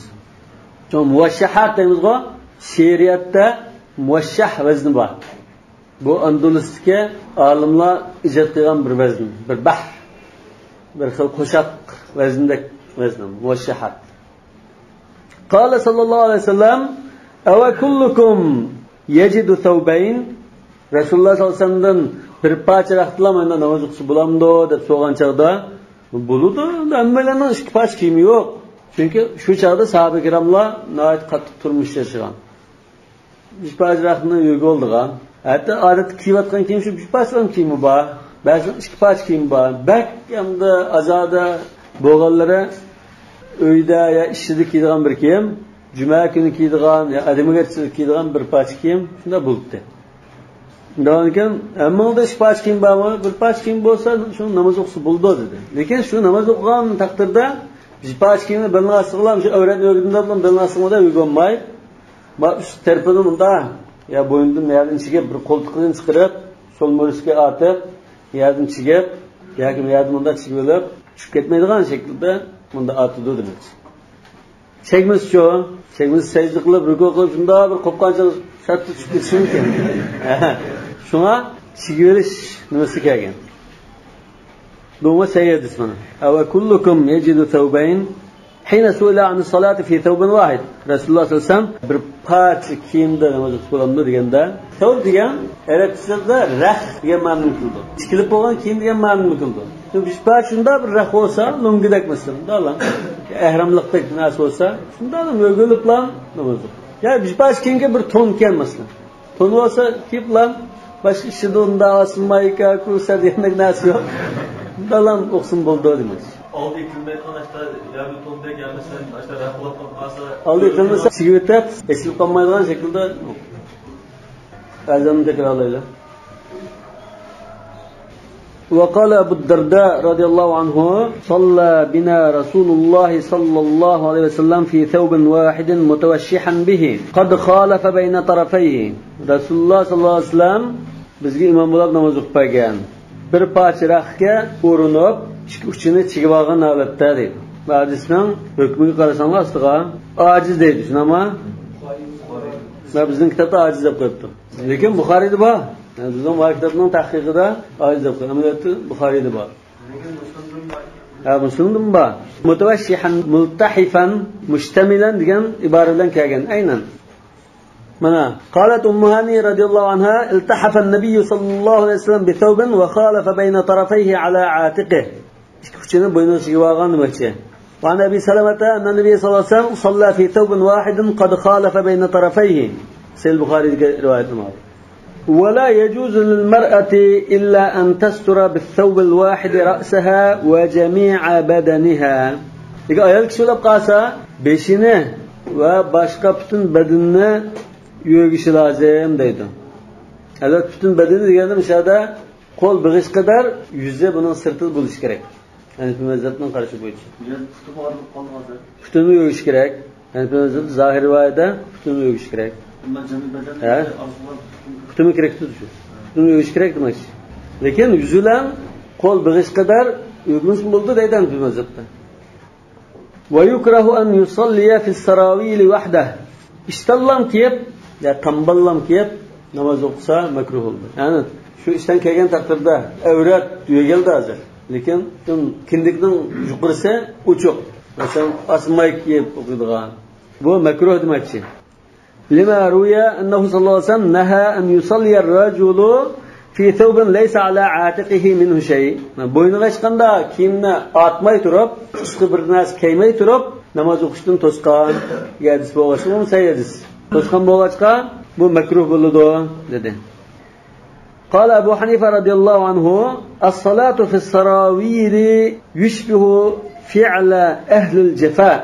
شۇڭا مۇۋەششەھات دەيمىزغۇ، شېئىرىيەتتە مۇۋەششەھ ۋەزنى بار. بۇ ئاندۇلۇستىكى ئالىملار ئىجاد قىلغان بىر ۋەزىن، بىر بەھر، بىر خىل قوشاق ۋەزنىدەك ۋەزىن، مۇۋەششەھات. قال صلى الله عليه وسلم: أوكلكم يجد ثوبين؟ رەسۇلۇللاھ سەللەللاھۇ ئەلەيھى ۋەسەللەمدىن بىر پارچە رەختلا مانا ناماز ئوقۇسا بولامدۇ دەپ سورىغان چاغدا، بولىدۇ، ھەممەيلەننىڭ ئىككى پارچە كىيىمى يوق. چۈنكى شۇ چاغدا ساھابە كىراملار ناھايىتى قاتتىق تۇرمۇش ياشىغان. بىر پارچە رەختنى يۆگىۋالىدىغان. ھەتتا ئادەتتە كىيىۋاتقان كىيىم شۇ بىر پارچىلا كىيىمى بار. بەزىنىڭ ئىككى پارچە كىيىمى بار. بەك ئەمدى ئازادە بولغانلىرى ئۆيدە يا ئىشىدا كىيىدىغان بىر كىيىم، جۈمە كۈنى كىيىدىغان يا ئادەمگە كىيىدىغان بىر پارچە كىيىم شۇنداق بولۇپتۇ. دەۋاتىدىكەن، ھەممىڭدە ئىككى پارچە كىيىم بارمۇ؟ بىر پارچە كىيىم بولسا، شۇ ناماز ئوقۇسا بولىدۇ، دېدى. لېكىن شۇ ناماز ئوقۇغان تەقدىردە، بىر پارچە كىيىمنى بېلىڭغا ئاسسىڭلار، شۇ ئەۋرەتنى ئۆگىنىپ بېلىڭغا ئاسسىڭلار دەپ يۆگىۋالماي، ما ئۈست تەرىپىنى مۇنداق، يا بوينىدىن، يەردىن چىگىپ، بىر قولتۇقىدىن چىقىرىپ، سول مۈرىسىگە ئارتىپ، يەردىن چىگىپ، ياكى يەردىن مۇنداق چىگىۋېلىپ، چۈشۈپ كەتمەيدىغان شەكىلدە مۇنداق ئارتىدۇ دېمەكچى. چەكمىسىچۇ؟ چەكمىسە سەجدە قىلىپ، رۇكۇ قىلىپ، شۇنداق بىر قوپقان چاغدا شەرتتە چۈشۈپ كېتىشى مۇمكىن. شۇڭا چىگىۋېلىش نېمىسى كەلگەن. بۇمۇ سەھىھ ھەدىس مانا. أوكلكم يجد ثوبين؟ حين سئل عن الصلاة في ثوب واحد. رەسۇلۇللاھ سەللەللاھۇ ئەلەيھى ۋەسەللەم بىر پارچە كىيىمدە ناماز ئوقۇسا بولامدۇ دېگەندە، سەۋب دېگەن ئەرەبچىدە رەخ دېگەن مەنىنى كېلىدۇ. تىكىلىپ بولغان كىيىم دېگەن مەنىنى كېلىدۇ. بىر پارچە شۇنداق بىر رەخ بولسا، لۆڭگىدەك مەسىلەن، شۇنداقلا ئەھراملىقتەك نەرسە بولسا، شۇنداقلا مۆگىلىپلا ناماز ئوقۇيدۇ. يا بىر پارچە كىيىمگە بىر تون كىيەن مەسىلەن. تون بولسا كىيىپلا، باشقا ئىشىدا ئۇنداق ئاسىلمايكا، كۇرسا دېگەندەك نەرسە يوق. شۇنداقلا ئوقۇسىمۇ بولىدۇ دېمەكچى. ئالدى ئېتىلمەيدىغان ئاشتا يەرلىك توندەك يا مەسىلەن ئاشتا رەخ بولۇپ قالسا. ئالدى ئېتىلمىسا، چىگىۋېتىپ، ئېچىلىپ قالمايدىغان شەكىلدە ئەزاننى تەكرارلايلى. وقال أبو الدرداء رضي الله عنه: صلى بنا رسول الله صلى الله عليه وسلم في ثوب واحد متوشحا به قد خالف بين طرفيه. رەسۇلۇللاھ سەللەللاھۇ ئەلەيھى ۋەسەللەم بىزگە ئىمام بولاپ ناماز ئوقۇپ بەرگەن. بىر پارچە رەختكە ئورىنىپ، ئىككى ئۇچىنى چىگىۋالغان ھالەتتە دەيدۇ. بۇ ھەدىسنىڭ ھۆكمىگە قارىساڭلار ئاستىغا ئاجىز دەيدۇ، شۇنداقمۇ؟ ۋە بىزنىڭ كىتابتا ئاجىز دەپ قويۇپتۇ. لېكىن بۇخارىيدا بار. يەنى بىزنىڭ بۇ كىتابنىڭ تەھقىقىدا ئاجىز دەپ قويۇپتۇ. ئەمەلىيەتتە بۇخارىيدا بار. ھە، مۇسلىمدىمۇ بار. مۇتەۋەششىھەن، مۇلتەھىفەن، مۇشتەمىلەن دېگەن ئىبارە بىلەن كەلگەن. ئەينەن. مانا، قالت ئۇممۇ ھانى رەزىيەللاھۇ ئەنھا، التحف النبي صلى الله عليه وسلم بثوب وخالف بين طرفيه على عاتقه. ئىككى ئۇچىنى بوينىغا چىگىۋالغان دېمەكچى. وعن أبي سلمة أن النبي صلى الله عليه وسلم صلى في ثوب واحد قد خالف بين طرفيه. سەھىھ بۇخارىدىكى رىۋايەت بۇ. ولا يجوز للمرأة إلا أن تستر بالثوب الواحد رأسها وجميع بدنها. لېكىن ئايال كىشى بولۇپ قالسا، بېشىنى ۋە باشقا پۈتۈن بەدىنىنى يۆگىشى لازىم دەيدۇ. ئەلۋەتتە، پۈتۈن بەدىنى دېگەندە، مۇشۇ يەردە قول بېغىش قەدەر يۈزى بۇنىڭ سىرتىدا بولۇشى كېرەك. ھەنىفىي مەزھەپنىڭ قارىشى بويىچە. يەنى پۇتىمۇ ئايرىلىپ قالدى ھازىر. پۇتىنى يۆگىشى كېرەك. ھەنىفىي مەزھەپتە زاھىر رىۋايەتتە پۇتىنى يۆگىشى كېرەك. ئەمما جەمئىي بەدەن ھە؟ ئارىسىغا پۇتىنى پۇتىمۇ كېرەك تۇرىدۇ شۇ. پۇتىنى يۆگىشى كېرەك دېمەكچى. لېكىن يۈزى بىلەن قول بېغىش قەدەر يۆگىمىسىمۇ بولىدۇ دەيدۇ ھەنىفىي مەزھەپتە. ويكره أن يصلي في السراويل وحده. ئىشتانلام كىيىپ، يا تامباللام كىيىپ ناماز ئوقۇسا مەكرۇھ بولىدۇ. يەنى شۇ ئىشتان كىيگەن تەقدىردە ئەۋرەت يۆگەلدى ھازىر. لېكىن كىندىكنىڭ يۇقىرىسى ئوچۇق. مەسىلەن، ئاسما كىيىپ ئوقۇيدىغان. بۇ مەكرۇھ دېمەكچى. لما روي أنه صلى الله عليه وسلم نهى أن يصلي الرجل في ثوب ليس على عاتقه منه شيء. بوينىغا ھېچقانداق كىيىمنى ئارتماي تۇرۇپ، ئۈستىگە بىر نەرسە كىيمەي تۇرۇپ ناماز ئوقۇشتىن توسقان دېگەن ھەدىس بولغاچقا، بۇمۇ سەھىھ ھەدىس. توسقان بولغاچقا، بۇ مەكرۇھ بولىدۇ، دېدى. قال أبو حنيفة رضي الله عنه: الصلاة في السراويل يشبه فعل أهل الجفاء.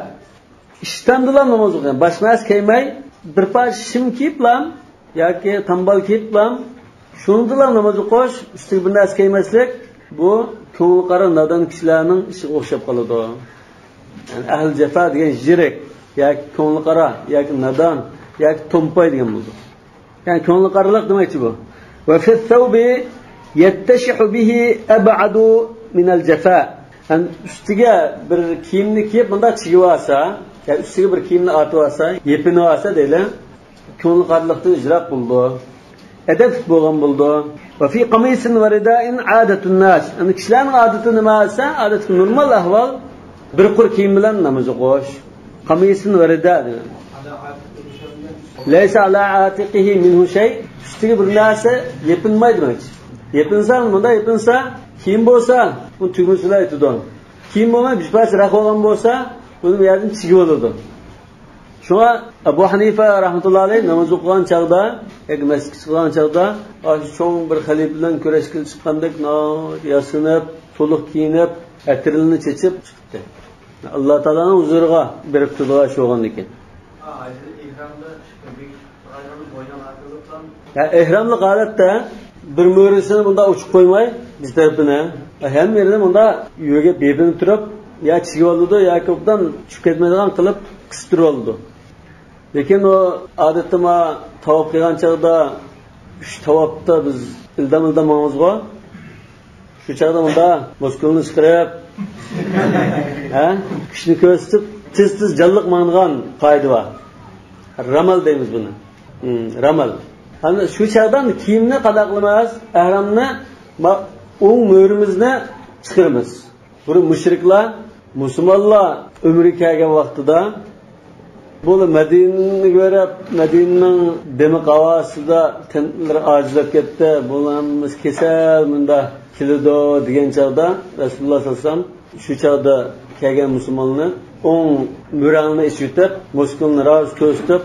ئىشتاندىلا ناماز ئوقۇيدۇ. باشقا نەرسە كىيمەي، بىر پارچە شىم كىيىپلا ياكى تامبال كىيىپلا، شۇندىلا ناماز ئوقۇش، ئۈستىگە بىر نەرسە كىيمەسلىك، بۇ كۆڭلى قارا نادان كىشىلەرنىڭ ئىشىغا ئوخشاپ قالىدۇ. يەنى ئەھلى جاپا دېگەن يىرىك، ياكى كۆڭلى قارا، ياكى نادان، ياكى تومپاي دېگەن بولىدۇ. يەنى كۆڭلى قارىلىق دېمەكچى بۇ. وفي الثوب يتشح به أبعد من الجفاء. يەنى ئۈستىگە بىر كىيىمنى كىيىپ، مۇنداق چىگىۋالسا، يا ئۈستىگە بىر كىيىمنى ئارتىۋالسا، يېپىنىۋالسا دەيلى، كۆڭلى قارىلىقتىن يىراق بولىدۇ. ئەدەپلىك بولغان بولىدۇ. وفي قميص ورداء عادة الناس. يەنى كىشىلەرنىڭ ئادىتى نېمە دېسە، ئادەتتىكى نورمال ئەھۋال بىر قۇر كىيىم بىلەن ناماز ئوقۇش. قميص ورداء دېگەن. ليس على عاتقه منه شيء. ئۈستىگە بىر نەرسە يېپىنماي دېمەكچى. يېپىنسا، مۇنداق يېپىنسا، كىيىم بولسا، بۇنى تۈگمىسى بىلەن ئېتىدۇ. كىيىم بولماي، بىر پارچە راق بولغان بولسا، بۇنى بۇ يەردىن چىگىۋالىدۇ. شۇڭا ئەبۇ ھەنىفە رەھمەتۇللا ئەلەيھ ناماز ئوقۇغان چاغدا ياكى مەسچىتكە چىقىدىغان چاغدا، ئاشۇ چوڭ بىر خەلىپە بىلەن كۈرەشكىلى چىققاندەك ناھايىتى ياسىنىپ، تولۇق كىيىنىپ، ئەتىرىنى چېچىپ چىقىپتۇ. ئاللا تائالانىڭ ھۇزۇرىغا بېرىپ تۇرىدىغان ئىش بولغاندىكىن. ھە، ئېھراملىق ھالەتتە بىر مۈرىسىنى مۇنداق ئوچۇق قويماي، بىز تەرىپىنى، ھەممە يېرىنى مۇنداق يۆگەپ، يېپىنىپ تۇرۇپ، يا چىگىۋالىدۇ ياكى ئوبدان چۈشۈپ كەتمەيدىغان قىلىپ قىستۇرۇۋالىدۇ. لېكىن ئۇ ئادەتتە ما تاۋاپ قىلغان چاغدا، ئۈچ تاۋاپتا بىز ئىلدام-ئىلدام ماڭىمىزغۇ. شۇ چاغدا مۇندا مۇسكۇلنى چىقىرىپ، ھە، كۈچنى كۆرسىتىپ، تېز-تېز جانلىق ماڭىدىغان قائىدە بار. رامال دەيمىز بۇنى. ھىم، رامال. ئەمدى شۇ چاغدا كىيىمنى قانداق قىلىمىز؟ ئەھرامنى، ما-، ئوڭ مۈرىمىزنى چىقىرىمىز. بۇرۇن مۇشرىكلار، مۇسۇلمانلار ئۆمرىگە كەلگەن ۋاقتىدا، بۇ مەدىنىنى كۆرۈپ، مەدىنىنىڭ دىمىق ھاۋاسىدا تەنلىرى ئاجىزلاپ كەتتى، بۇلار ھەممىسى كېسەل، مۇنداق كېلىدۇ دېگەن چاغدا، رەسۇلۇللاھ سەللەللاھۇ ئەلەيھى ۋەسەللەم شۇ چاغدا كەلگەن مۇسۇلمانلارنى ئوڭ مۈرەڭنى ئېچىۋېتىپ، مۇسكۇلنى راۋۇز كۆرسىتىپ،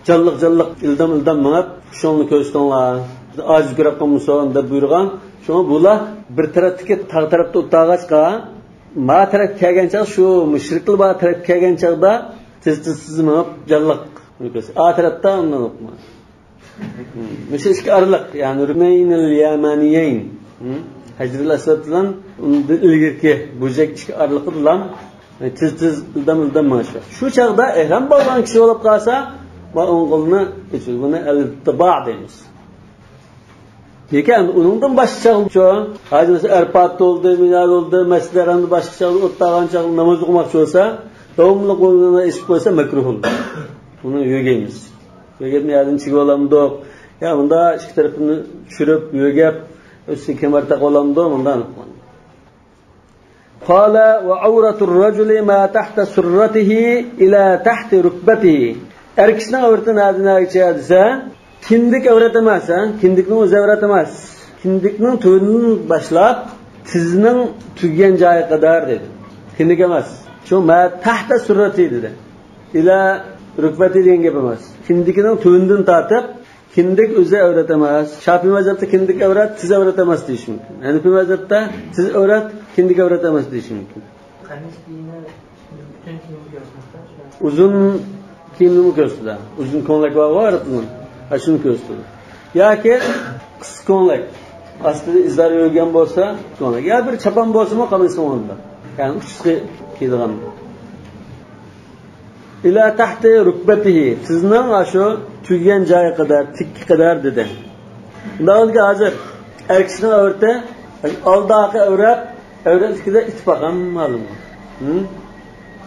جانلىق-جانلىق، ئىلدام-ئىلدام مېڭىپ، كۈچۈڭلارنى كۆرسىتىڭلار. ئاجىز كۆرۈپ قالمىسۇن دەپ بۇيرۇغان. شۇڭا بۇلار بىر تەرەپتىكى تاغ تەرەپتە ئولتۇرغاچقا، ما تەرەپكە كەلگەن چاغ، شۇ مۇشرىكلار بار تەرەپكە كەلگەن چاغدا تېز-تېز مېڭىپ، جانلىق ئا تەرەپتە ئۇنداق. مۇشۇ ئىككى ئارىلىق، يەنى رۇكنەينىل يەمەنىيەين. ھەجرىل ئەسۋەد بىلەن ئۇندىن ئىلگىرىكى بۇرجەك ئىككى ئارىلىقىدىلا تېز-تېز، ئىلدام-ئىلدام مېڭىش. شۇ چاغدا ئېھرام بولغان كىشى بولۇپ قالسا، ما ئوڭ قولىنى ئېچىدۇ. بۇنى ئەل-ئىتتىبا دەيمىز. لېكىن ئۇنىڭدىن باشقا چاغچۇ، ھازىر مەسىلەن، ئەرپات بولدى، مىنا بولدى، مەسچىدلەر ئەمدى باشقا چاغدا ئولتۇرغان چاغدا ناماز ئوقۇماقچى بولسا، داۋاملىق ئۇنى ئېچىپ قويسا مەكرۇھ بولىدۇ. ئۇنى يۆگەيمىز. يۆگەپ يەردىن چىگىۋالامدۇق؟ يا بۇندا ئىككى تەرىپىنى چۈشۈرۈپ، يۆگەپ، ئۈستىگە كەمەر تاقىۋالامدۇ؟ مۇنداق ئېنىق. قال: وعورة الرجل ما تحت سرته إلى تحت ركبته. ئەر كىشىنىڭ ئەۋرىتى نەدىن نەگىچە دېسە، كىندىك ئەۋرەت ئەمەس، ھە؟ كىندىكنىڭ ئۆزى ئەۋرەت ئەمەس. كىندىكنىڭ تۆۋىنىدىن باشلاپ تىزنىڭ تۈگىگەن جايىغا قەدەر دېدى. كىندىك ئەمەس. شۇ ما تحت سرته دېدى. إلى ركبته دېگەن گەپ ئەمەس. كىندىكىنىڭ تۆۋىنىدىن تارتىپ كىندىك ئۆزى ئەۋرەت ئەمەس. شاپىئىي مەزھەپتە كىندىك ئەۋرەت، تىز ئەۋرەت ئەمەس دېيىشى مۇمكىن. ھەنىفىي مەزھەپتە تىز ئەۋرەت، كىندىك ئەۋرەت ئەمەس دېيىشى مۇمكىن. قەمىس كىيىمى پۈتۈن كىيىمنى كۆرسىتىدۇ. ئۇزۇن كىيىمنىمۇ كۆرسىتىدۇ. ئۇزۇن كۆڭلەك بارغۇ ئەرەبنىڭ. ئاشۇنى كۆرسىتىدۇ. ياكى قىسقا كۆڭلەك. ئاستىدا ئىزار يۆگەن بولسا، كۆڭلەك. يا بىر چاپان بولسىمۇ قامىسىنىڭ ئورنىدا. يەنى ئۇچىسى كىيىدىغان. إلى تحت ركبته، تىزنىڭ ئاشۇ تۈگىگەن جايىغا قەدەر، تىككە قەدەر دېدى. ئۇنداق بولدىكى ھازىر ئەر كىشىنىڭ ئەۋرىتى، ئالدىقى ئەۋرەت، ئەۋرەت ئىككىدە ئىتتىپاق ھەممە ئالىمغا. ھىم؟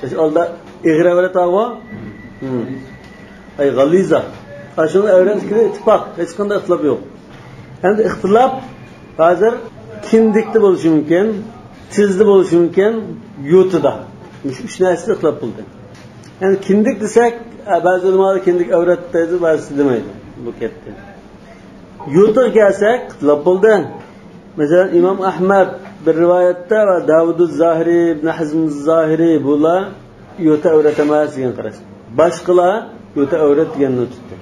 ئاشۇ ئالدا ئېغىر ئەۋرەت بارغۇ؟ ھىم. ئەي غەلىزە. ئاشۇنىڭ ئەۋرەت ئىككىدە ئىتتىپاق، ھېچقانداق ئىختىلاپ يوق. ئەمدى ئىختىلاپ ھازىر كىندىكتە بولۇشى مۇمكىن، تىزدا بولۇشى مۇمكىن، يوتىدا. مۇشۇ ئۈچ نەرسىدە ئىختىلاپ بولدى. يەنى كىندىك دېسەك، بەزى ئۆلىمالار كىندىك ئەۋرەت دەيدۇ، بەزىسى دېمەيدۇ. بۇ كەتتى. يوتىغا كەلسەك، لاپ بولدى. مەسىلەن، ئىمام ئەھمەد بىر رىۋايەتتە ۋە داۋۇدۇز زاھىرى، ئىبن ھەزم زاھىرى، بۇلار يوتا ئەۋرەت ئەمەس دېگەن قاراش. باشقىلار يوتا ئەۋرەت دېگەننى تۇتتى.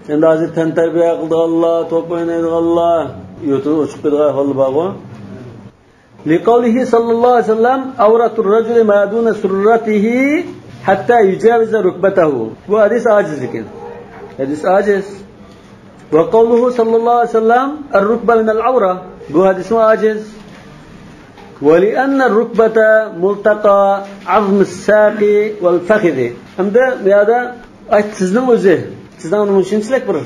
ئەمدى ھازىر تەنتەربىيە قىلىدىغانلار، توپ ئوينايدىغانلار يوتىنى ئوچۇق قويىدىغان ئەھۋاللار بارغۇ. لقوله صلى الله عليه وسلم، عورة الرجل ما دون سرته حتى يجاوز ركبته. بۇ ھەدىس ئاجىز ئىكەن. ھەدىس ئاجىز. وقوله صلى الله عليه وسلم، الركبة من العورة. بۇ ھەدىسمۇ ئاجىز. ولأن الركبة ملتقى عظم الساق والفخذ. ھەمدە بۇ يەردە ئاي، تىزنىڭ ئۆزى. تىزنىڭ نېمە شۇنچىلىك بىر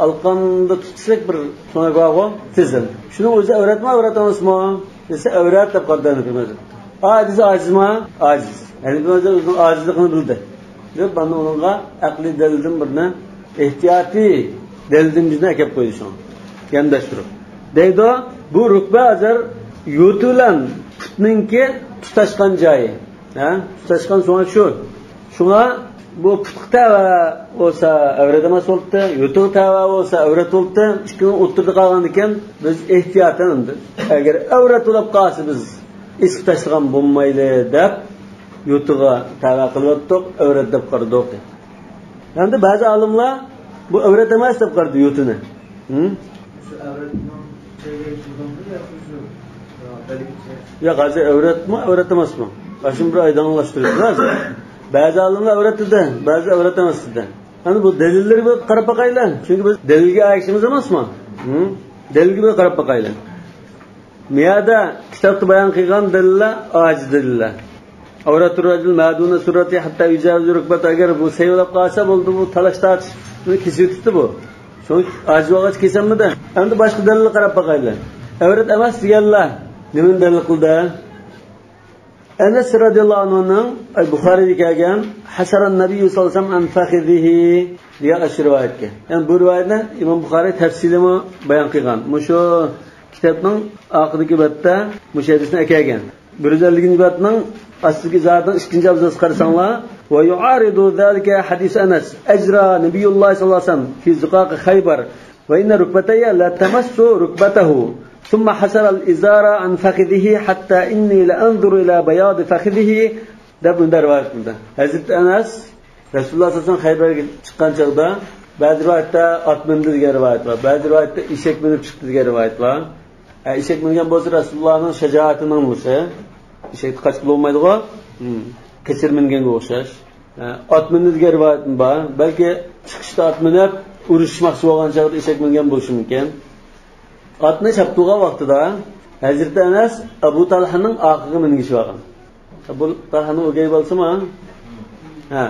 ئالقاندا تۇتۇشلۇق بىر سۆڭەك بارغۇ، تىزىم. شۇنىڭ ئۆزى ئەۋرەتمۇ، ئەۋرەت ئەمەسمۇ دېسە، ئەۋرەت دەپ قارىدى ھەنىفىي مەزھەپ. ئا، ھەدىس ئاجىزمۇ؟ ئاجىز. ھەنىفىي مەزھەپ ئۆزىنىڭ ئاجىزلىقىنى بىلدى دەپ، مانا ئۇنىڭغا ئەقلىي دەلىلدىن بىرنى، ئېھتىياتىي دەلىلدىن بىرنى ئەكەپ قويدى شۇڭا. يانداشتۇرۇپ. دەيدۇ، بۇ رۇكبە ھازىر يوتى بىلەن پۇتنىڭكى تۇتاشقان جايى. ھە؟ تۇتاشقان سۆڭەك شۇ. شۇڭا بۇ پۇتقا تەۋە بولسا ئەۋرەت ئەمەس بولۇپتۇ، يوتىغا تەۋە بولسا ئەۋرەت بولۇپتۇ. ئىككىنىڭ ئوتتۇرىدا قالغاندىكىن بىز ئېھتىياتەن ئەمدى، ئەگەر ئەۋرەت بولۇپ قالسا بىز ئېسىپ تاشلىغان بولمايلى دەپ يوتىغا تەۋە قىلىۋەتتۇق، ئەۋرەت دەپ قارىدۇق. ئەمدى بەزى ئالىملار بۇ ئەۋرەت ئەمەس دەپ قارىدى يوتىنى. ھە؟ شۇ ئەۋرەتنىڭ چەگى بولغانمۇ ياكى شۇ، ئە، بەلگىچە؟ ياق، ھازىر ئەۋرەتمۇ، ئەۋرەت ئەمەسمۇ؟ ئاشۇنى بىر ئايدىڭلاشتۇرىمىز ھازىر. بەزى ئالىملار ئەۋرەت دېدى، بەزى ئەۋرەت ئەمەس دېدى. ئەمدى بۇ دەلىللەرگە بىر قاراپ باقايلى. چۈنكى بىز دەلىلگە ئەگىشىمىز ئەمەسمۇ؟ ھە؟ دەلىلگە بىر قاراپ باقايلى. مۇيەردە كىتابتا بايان قىلغان دەلىللەر ئاجىز دەلىللەر. عورة الرجل ما دون سرته حتى يجاوز ركبته. ئەگەر بۇ سەۋىيەلەپ قالسا بولدى، بۇ تالاش تارتىشنى كېسىۋېتىپتۇ بۇ. شۇڭا ئاجىز بولغاچ كېسەلمىدى. ئەمدى باشقا دەلىلگە قاراپ باقايلى. ئەۋرەت ئەمەس دېگەنلەر نېمىنى دەلىل قىلدى؟ ئەنەس رەزىياللاھۇ ئەنھۇنىڭ، ئەي، بۇخارىيدا كەلگەن، حسر النبي صلى الله عليه وسلم عن فخذه دېگەن ئاشۇ رىۋايەتكە. يەنى بۇ رىۋايەتنى ئىمام بۇخارىي تەپسىلىمۇ بايان قىلغان. مۇشۇ كىتابنىڭ ئارقىدىكى بەتتە مۇشۇ ھەدىسنى ئەكەلگەن. بىر يۈز ئەللىكىنچى بەتنىڭ ئاستىدىكى ئىزاھاتنىڭ ئىككىنچى ئابزاسىغا قارىساڭلار، ويعارض ذلك حديث أنس، أجرى نبي الله صلى الله عليه وسلم في زقاق خيبر، وإن ركبتي لا تمس ركبته، ثم حسر الإزار عن فخذه حتى إني لأنظر إلى بياض فخذه، دەپ مۇنداق رىۋايەت قىلدى. ھەزرىتى ئەنەس رەسۇلۇللاھ سەللەللاھۇ ئەلەيھى ۋەسەللەم خەيبەرگە چىققان چاغدا، بەزى رىۋايەتتە ئات مىندى دېگەن رىۋايەت بار، بەزى رىۋايەتتە ئېشەك مىنىپ چىقتى دېگەن رىۋايەت بار. ھە، ئېشەك مىنگەن بولسا رەسۇلۇللاھنىڭ شاجائەتىنىڭ بولسا، ئېشەكتە قاچقىلى بولمايدىغۇ. ھىم. قېچىر مىنگەنگە ئوخشاش. ھە، ئات مىندى دېگەن رىۋايەتمۇ بار. بەلكى چىقىشتا ئات مىنىپ ئۇرۇشماقچى بولغان چاغدا ئېشەك مىنگەن بولۇشى مۇمكىن. ئاتنى چاپتۇرغان ۋاقتىدا ھەزرىتى ئەنەس ئەبۇ تالھانىڭ ئارقىغا مىنگۈزۈۋالغان. ئەبۇ تالھانىڭ ئۆگەي بالىسىمۇ؟ ھە.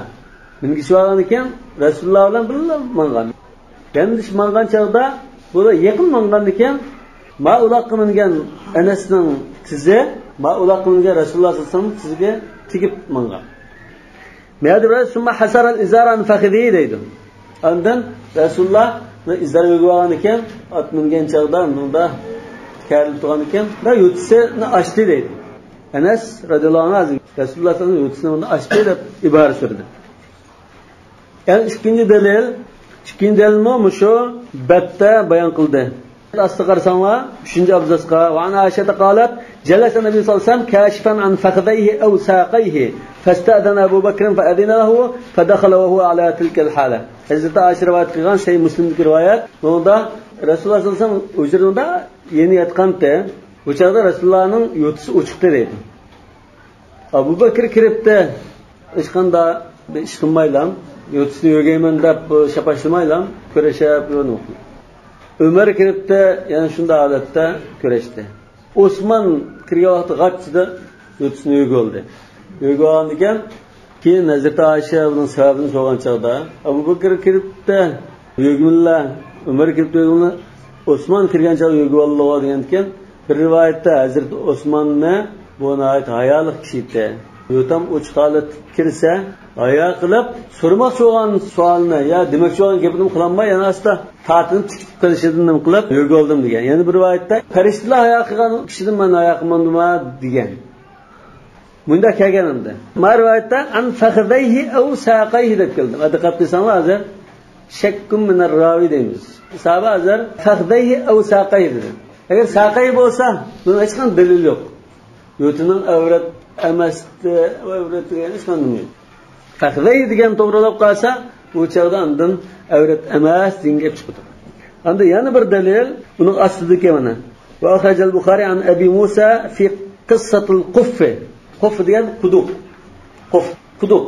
مىنگۈزۈۋالغان ئىكەن، رەسۇلۇللاھ بىلەن بىللە ماڭغان. يەنە ماڭغان چاغدا بۇلار يېقىن ماڭغاندىكىن، ما ئۇلاققا مىنگەن ئەنەسنىڭ تىزى، ما ئۇلاققا مىنگەن رەسۇلۇللاھ سەللەللاھۇ ئەلەيھى ۋەسەللەمنىڭ تىزىگە تېگىپ ماڭغان. مەدە بىر ثم حسر الإزار عن فخذه دەيدۇ. ئاندىن رەسۇلۇللاھ ئىزار يۆگىۋالغان ئىكەن، ئات مىنگەن چاغدا مۇندا كەرىلىپ تۇرغان ئىكەن، ۋە يوتىسىنى ئاچتى دەيدۇ. ئەنەس رەزىياللاھۇ ئەنھۇ رەسۇلۇللاھ سەللەللاھۇ ئەلەيھى ۋەسەللەمنىڭ يوتىسىنى ئاچتى دەپ ئىبارە سۈردى. يەنى ئىككىنچى دەلىل، ئىككىنچى دەلىلمۇ مۇشۇ بەتتە بايان قىلدى. ئاستىغا قارىساڭلار، ئۈچىنچى ئابزاسقا، وعن عائشة قالت، جلس النبي صلى الله عليه وسلم كاشفا عن فخذيه أو ساقيه، فاستأذن أبو بكر فأذن له، فدخل وهو على تلك الحالة. ھەزرىتى ئائىشە رىۋايەت قىلغان سەھىھ مۇسلىمدىكى رىۋايەت. بۇنىڭدا رەسۇلۇللاھ سەللەللاھۇ ئەلەيھى ۋەسەللەم ھۇجرىدا يېنى ياتقانتى. بۇ چاغدا رەسۇلۇللاھنىڭ يوتىسى ئوچۇقتى دەيدۇ. ئەبۇ بەكرى كىرىپتۇ، ھېچقانداق بىر ئىش قىلمايلا، يوتىسىنى يۆگەيمەن دەپ شاپاشلىمايلا، كۈرەشەپ يۈرۈۋاتىدۇ. ئۆمەر كىرىپتۇ، يەنە شۇنداق ھالەتتە كۈرەشتى. ئوسمان كىرگەن ۋاقىتتا غاچچىدا يوتىسىنى يۆگىۋالدى. يۆگىۋالغاندىكىن، كېيىن ھەزرىتى ئائىشە بۇنىڭ سەۋەبىنى سورىغان چاغدا، ئەبۇ بەكرى كىرىپتۇ، يۆگىمىلا، ئۆمەر كىرىپتۇ، يۆگىمىلا، ئوسمان كىرگەن چاغدا يۆگىۋالدىغۇ دېگەنتىكەن، بىر رىۋايەتتە ھەزرىتى ئوسماننى، بۇ ناھايىتى ھايالىق كىشى ئىدى. يوتام ئوچۇق ھالەتتە كىرسە، ھايا قىلىپ، سورىماقچى بولغان سوئالنى يا دېمەكچى بولغان گېپىنىمۇ قىلالماي، يەنە ئاستا تارتىنىپ تىكىپ قېلىشىدىن نېمە قىلىپ، يۆگىۋالدىم دېگەن. يەنە بىر رىۋايەتتە، پەرىشتىلەر ھايا قىلغان كىشىدىن مەن ھايا قىلمامدىما دېگەن. مۇنداق كەلگەن ئەمدى. ما رىۋايەتتە «ئەن فەخذەيھى ئەۋ ساقەيھى» دەپ كەلدى. دىققەت قىلساڭلار، ھازىر «شەككۇن مىنەر راۋى» دەيمىز. ساھابە ھازىر «فەخذەيھى ئەۋ ساقەيھى» دېدى. ئەگەر ساقەي بولسا، بۇنىڭ ھېچقانداق دەلىل يوق. يوتىنىڭ ئەۋرەت ئەمەستى، ئەۋرەت دېگەن ھېچقانداق دەلىل يوق. «فەخذەيھى» دېگەن توغرىلاپ قالسا، بۇ چاغدا ئاندىن «ئەۋرەت ئەمەس» دېگەن گەپ چىقىدۇ. ئاندىن يەنە بىر دەلىل، ئۇنىڭ ئاستىدىكى مانا. «وأخرج البخاري عن أبي موسى في قصة الخف». خۇف دېگەن قۇدۇق. خۇف، قۇدۇق.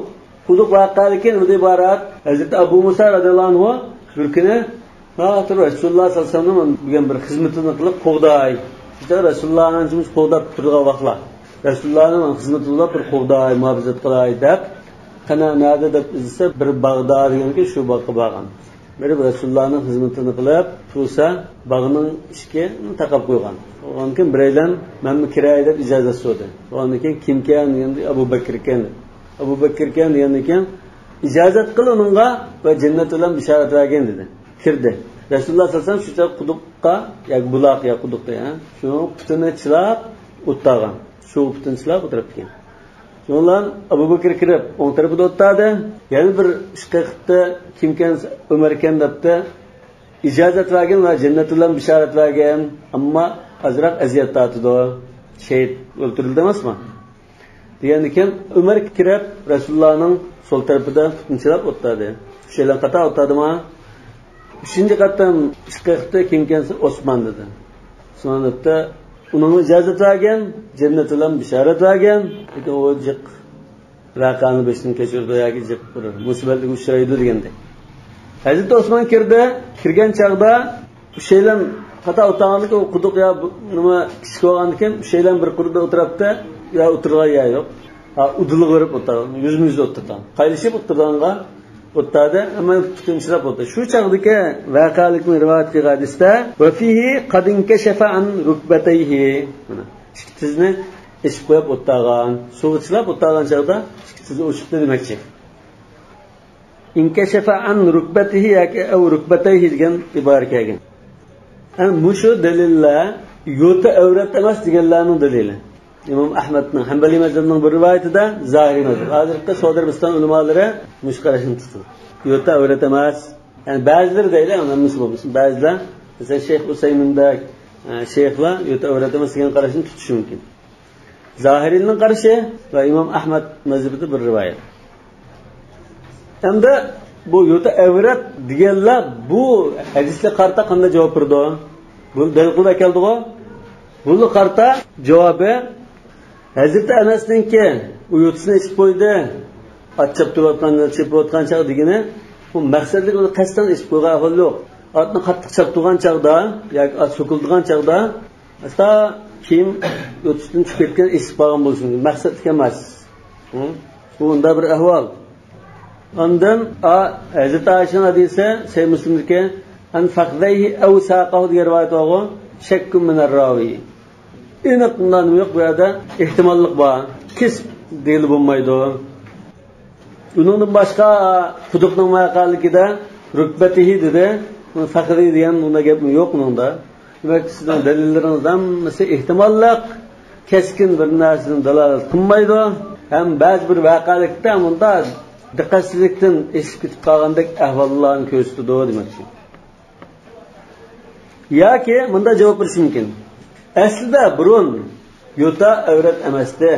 قۇدۇق ۋەقەلىكى نېمىدىن ئىبارەت؟ ھەزرىتى ئەبۇ مۇسا رەزىياللاھۇ ئەنھۇ بىر كۈنى، ھا، تۇر، رەسۇلۇللا ساللاللاھۇ ئەلەيھى ۋەسەللەمنىڭ بۈگۈن بىر خىزمىتىنى قىلىپ قوغداي. شۇ رەسۇلۇللانىڭ قوغداپ تۇرىدىغان ۋاقىتلار. رەسۇلۇللانىڭ خىزمىتىنى قىلىپ بىر قوغداي، مۇھاپىزەت قىلاي دەپ، قانا، نەدە دەپ ئىزدىسە، بىر باغدا دېگەنكى شۇ باغقا بارغان. بېرىپ رەسۇلۇللانىڭ خىزمىتىنى قىلىپ تۇرسا، باغنىڭ ئىشىكىنى تاقاپ قويغان. بولغاندىن كېيىن بىرەيلەن، «مەنمۇ كىرەي» دەپ ئىجازەت سورىدى. بولغاندىن كېيىن، «كىمكەن؟» دېگەندە، «ئەبۇ بەكرىكەن» دېدى. «ئەبۇ بەكرىكەن» دېگەندىن كېيىن، «ئىجازەت قىل ئۇنىڭغا ۋە جەننەت بىلەن بىشارەت بەرگىن» دېدى. كىردى. رەسۇلۇللا ساللاللاھۇ ئەلەيھى ۋەسەللەم شۇ چاغ قۇدۇققا ياكى بۇلاق يا قۇدۇق دەيدۇ، شۇنىڭ پۇتىنى چىلاپ ئولتۇرغان. شۇ پۇتىنى چىلاپ ئولتۇرۇپتىكەن. شۇنىڭ بىلەن ئەبۇ بەكرى كىرىپ، ئوڭ تەرىپىدە ئولتۇردى. يەنە بىر ئىش قىلىپتۇ، «كىمكەن؟» «ئۆمەركەن» دەپتۇ. «ئىجازەت بەرگىن ۋە جەننەت بىلەن بىشارەت بەرگىن، ئەمما ئازراق ئەزىيەت تارتىدۇ. شېھىت ئۆلتۈرۈلدى ئەمەسمۇ؟» دېگەندىن كېيىن، ئۆمەر كىرىپ، رەسۇلۇللانىڭ سول تەرىپىدە پۇتىنى چىلاپ ئولتۇردى. «ئۈچەيلەن قاتار ئولتۇردىما؟» ئۈچىنچى قېتىم ئىش قىلىپتۇ، «كىمكەن؟» «ئوسمان» دېدى. ئوسمان دەپتۇ، «ئۇنىڭغا ئىجازەت بەرگىن، جەننەت بىلەن بىشارەت بەرگىن، لېكىن ئۇ جىق ۋەقەنى بېشىدىن كەچۈرىدۇ ياكى جىق بىر مۇسىبەتكە ئۇچرايدۇ» دېگەندەك. ھەزرىتى ئوسمان كىردى. كىرگەن چاغدا ئۈچەيلەن قاتار ئولتۇرغاندىكىن، ئۇ قۇدۇق يا بۇ، نېمە، كىچىك بولغاندىكىن، ئۈچەيلەن بىر قۇردا ئولتۇرۇپتۇ، يا ئولتۇرىدىغان يەر يوق. ھا، ئۇدۇلغا بېرىپ ئولتۇرغان، يۈزمۇ يۈز ئولتۇرغان. قايلىشىپ ئولتۇرغانغا ئولتۇردى، ئەمما پۇتىنى چىلاپ ئولتۇردى. شۇ چاغدىكى ۋەقەلىكنى رىۋايەت قىلغان ھەدىستە، «وفيه قد انكشف عن ركبتيه». مانا، ئىككى تىزىنى ئېچىپ قويۇپ ئولتۇرغان، سۇغا چىلاپ ئولتۇرغان چاغدا ئىككى تىزى ئوچۇقتى دېمەكچى. «انكشف عن ركبته» ياكى «أو ركبتيه» دېگەن ئىبارە كەلگەن. ئەنە مۇشۇ دەلىللەر يوتا ئەۋرەت ئەمەس دېگەنلەرنىڭ دەلىلى. ئىمام ئەھمەدنىڭ، ھەنبەلىي مەزھەپنىڭ بىر رىۋايىتىدە زاھىرىي مەزھەپ. ھازىرقى سودا ئەرەبىستان ئۆلىمالىرى مۇشۇ قاراشنى تۇتىدۇ. يوتا ئەۋرەت ئەمەس. يەنى بەزىلىرى دەيلى، ھەممىسى بولمىسۇن. بەزىلەر، مەسىلەن، شەيخ ئۇسەيمىندەك، ئە، شەيخلەر يوتا ئەۋرەت ئەمەس دېگەن قاراشنى تۇتۇشى مۇمكىن. زاھىرىينىڭ قارىشى ۋە ئىمام ئەھمەد مەزھىپىدە بىر رىۋايەت. ئەمدى بۇ يوتا ئەۋرەت دېگەنلەر بۇ ھەدىسكە قارىتا قانداق جاۋاب بېرىدۇ؟ بۇ دەلىل قىلىپ ئەكەلدىغۇ؟ بۇنىڭغا قارىتا جاۋابى، ھەزرىتى ئەنەسنىڭكى، ئۇ يوتىسىنى ئېچىپ قويدى، ئات چاپتۇرۇۋاتقان، چېپىۋاتقان چاغ دېگىنى، بۇ مەقسەتلىك ئۇنى قەستەن ئېچىپ قويغان ئەھۋال يوق. ئاتنى قاتتىق چاپتۇرغان چاغدا ياكى ئات سوكۇلدىغان چاغدا، ئاستا كىيىم يوتىسىدىن چۈشۈپ كەتكەن، ئېچىپ قالغان بولۇشى مۇمكىن. مەقسەتلىك ئەمەس. ھە؟ بۇ ئۇنداق بىر ئەھۋال. ئاندىن، ئا، ھەزرىتى ئائىشىنىڭ ھەدىسى، سەھىھ مۇسلىمدىكى، «ئەن فەخذەيھى ئەۋ ساقەھۇ» دېگەن رىۋايەت بارغۇ، «شەككۇن مىنەر راۋى». ئېنىق نېمە يوق بۇ يەردە، ئېھتىماللىق بار. كېسىپ دېگىلى بولمايدۇ. ئۇنىڭدىن باشقا قۇدۇقنىڭ ۋەقەلىكىدە «رۇكبەتىھى» دېدى. فەخذى دېگەن بۇنداق گەپمۇ يوق ئۇنىڭدا. دېمەك، سىزنىڭ دەلىللىرىڭىز ھەممىسى ئېھتىماللىق، كەسكىن بىر نەرسىدىن دالالەت قىلمايدۇ. ھەم بەزى بىر ۋەقەلىكتە مۇنداق دىققەتسىزلىكتىن ئېشىپ كېتىپ قالغاندەك ئەھۋاللارنى كۆرسىتىدۇ دېمەكچى. ياكى مۇنداق جاۋاب بېرىشى مۇمكىن. ئەسلىدە بۇرۇن يوتا ئەۋرەت ئەمەستى.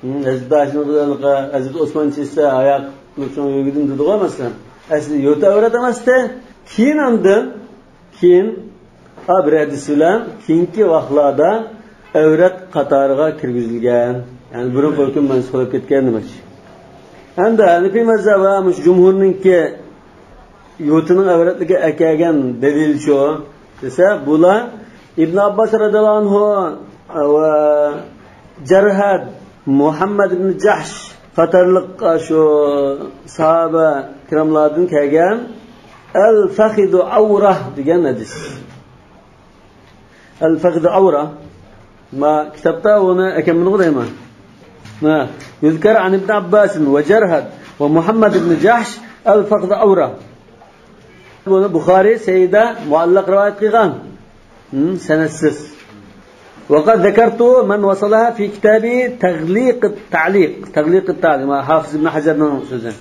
ھىم، ھەزرىتى ئائىشىنىڭ، ھەزرىتى ئوسمان چېچسە ئاياق قىلىپ شۇڭا يۈرگىدىم دېدىغۇ، مەسىلەن. ئەسلى يوتا ئەۋرەت ئەمەستى. كېيىن ئاندىن، كېيىن، ھا، بىر ھەدىس بىلەن كېيىنكى ۋاقىتلاردا ئەۋرەت قاتارىغا كىرگۈزۈلگەن. يەنى بۇرۇنقى ھۆكۈم مەنسۇخ بولۇپ كەتكەن دېمەكچى. ئەمدى ھەنىپىي مەزھەپ ۋە مۇشۇ جۇمھۇرنىڭكى يوتىنىڭ ئەۋرەتلىكىگە ئەكەلگەن دەلىلچۇ دېسە، بۇلار ئىبن ئابباس رەزىياللاھۇ ئەنھۇ ۋە جەرھەد، مۇھەممەد ئىبن جەھش قاتارلىق شۇ ساھابە كىراملاردىن كەلگەن «ئەل فەخىدۇ ئەۋرە» دېگەن ھەدىس. «ئەل فەخىدۇ ئەۋرە». ما كىتابتا ئۇنى ئەكەلمىدىغۇ دەيمەن. ھە، «يذكر عن ابن عباس وجرهد ومحمد بن جحش الفخذ عورة». بۇنى بۇخارىي سەھىھىدە مۇئەللەق رىۋايەت قىلغان. ھىم، سەنەدسىز. وقد ذكرت من وصلها في كتاب تغليق التعليق، تغليق التعليق، ھافىز ئىبن ھەجەرنىڭ سۆزى.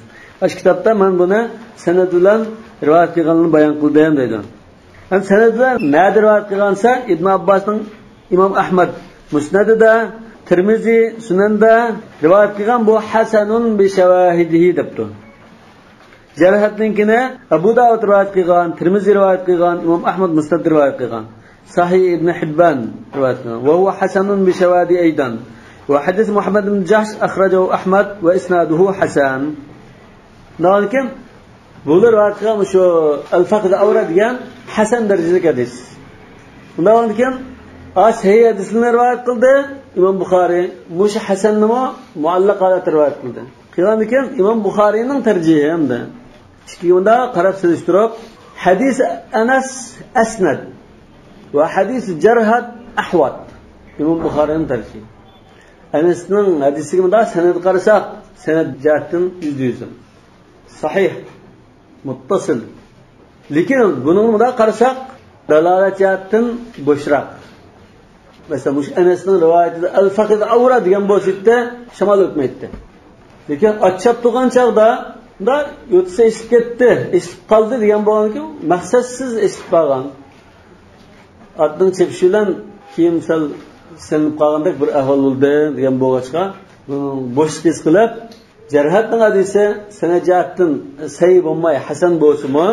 ئاشۇ كىتابتا مەن بۇنى سەنەد بىلەن رىۋايەت قىلغانلىرىنى بايان قىلدىم دەيدۇ. ئەمدى سەنەد بىلەن نەدە رىۋايەت قىلغان دېسە، ئىبن ئابباسنىڭ ئىمام ئەھمەد مۇسنەدىدە، تىرمىزى سۇنەندە رىۋايەت قىلغان، بۇ ھەسەنۇن بىشەۋاھىدىھى دەپتۇ. جەرھەتنىڭكىنى ئەبۇ داۋۇد رىۋايەت قىلغان، تىرمىزى رىۋايەت قىلغان، ئىمام ئەھمەد مۇسنەد رىۋايەت قىلغان، سەھىھ ئىبن ھىببان رىۋايەت قىلغان. وهو حسن بشواهده أيضا. وحديث محمد بن جحش أخرجه أحمد وإسناده حسن. ئۇنداقكەن، بۇلار رىۋايەت قىلغان شۇ ئەل فەخذ ئەۋرە دېگەن ھەسەن دەرىجىلىك ھەدىس. ئۇنداقكەن، ئا سەھىھ ھەدىسلەرنى رىۋايەت قىلدى ئىمام بۇخارى. مۇشۇ ھەسەننىمۇ مۇئەللەق ھالەتتە رىۋايەت قىلدى. قىلغاندىكىن ئىمام بۇخارىينىڭ تەرجىھى ھەمدە ئىككىگە مۇنداق قاراپ سېلىشتۇرۇپ، ھەدىس ئەنەس ئەسنەد ۋە ھەدىس جەرھەت ئەھۋەت. ئىمام بۇخارىينىڭ تەرجىھى. ئەنەسنىڭ ھەدىسىگە مۇنداق سەنەد قارىساق، سەنەد جەھەتتىن يۈزدە يۈز سەھىھ، مۇتتەسىل. لېكىن بۇنىڭغا مۇنداق قارىساق، دالالەت جەھەتتىن بوشراق. مەسىلەن، مۇشۇ ئەنەسنىڭ رىۋايىتىدە «ئەل فەخذ ئەۋرە» دېگەن بولسا ئىدى، شامال ئۆتمەيتتى. لېكىن ئات چاپتۇرغان چاغدا، مۇنداق يوتىسى ئېسىلىپ كەتتى، ئېسىلىپ قالدى دېگەن بولغاندىكىن، مەقسەتسىز ئېسىلىپ قالغان. ئاتنىڭ چېپىشى بىلەن كىيىم سەل سېلىنىپ قالغاندەك بىر ئەھۋال بولدى دېگەن بولغاچقا، بۇنى بوشلۇق ھېس قىلىپ، جەرھەتنىڭ ھەدىسى سەنەد جەھەتتىن سەھىھ بولماي ھەسەن بولسىمۇ،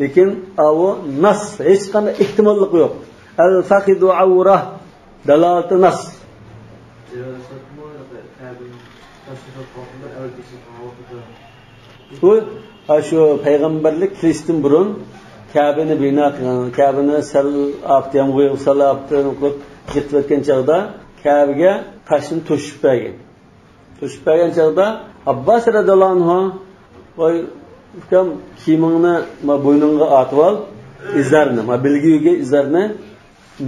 لېكىن ئاۋۇ ناس، ھېچقانداق ئېھتىماللىقى يوق. «ئەل فەخذ ئەۋرە» دالالىتى ناس. بۇ، ھا، شۇ پەيغەمبەرلىك كېلىشتىن بۇرۇن كەبىنى بىنا قىلغان، كەبىنى سەل ئاپتى، يامغۇر ياغسا سەل ئاپتى قىلىپ يىقىتىۋەتكەن چاغدا كەبىگە تاشنى توشۇپ بەرگەن. توشۇپ بەرگەن چاغدا ئابباس رەزىياللاھۇ ئەنھۇ، «ۋاي ئۇكام، كىيىمىڭنى، ما، بوينۇڭغا ئارتىۋال، ئىزارنى، ما، بىلگە يۈگە ئىزارنى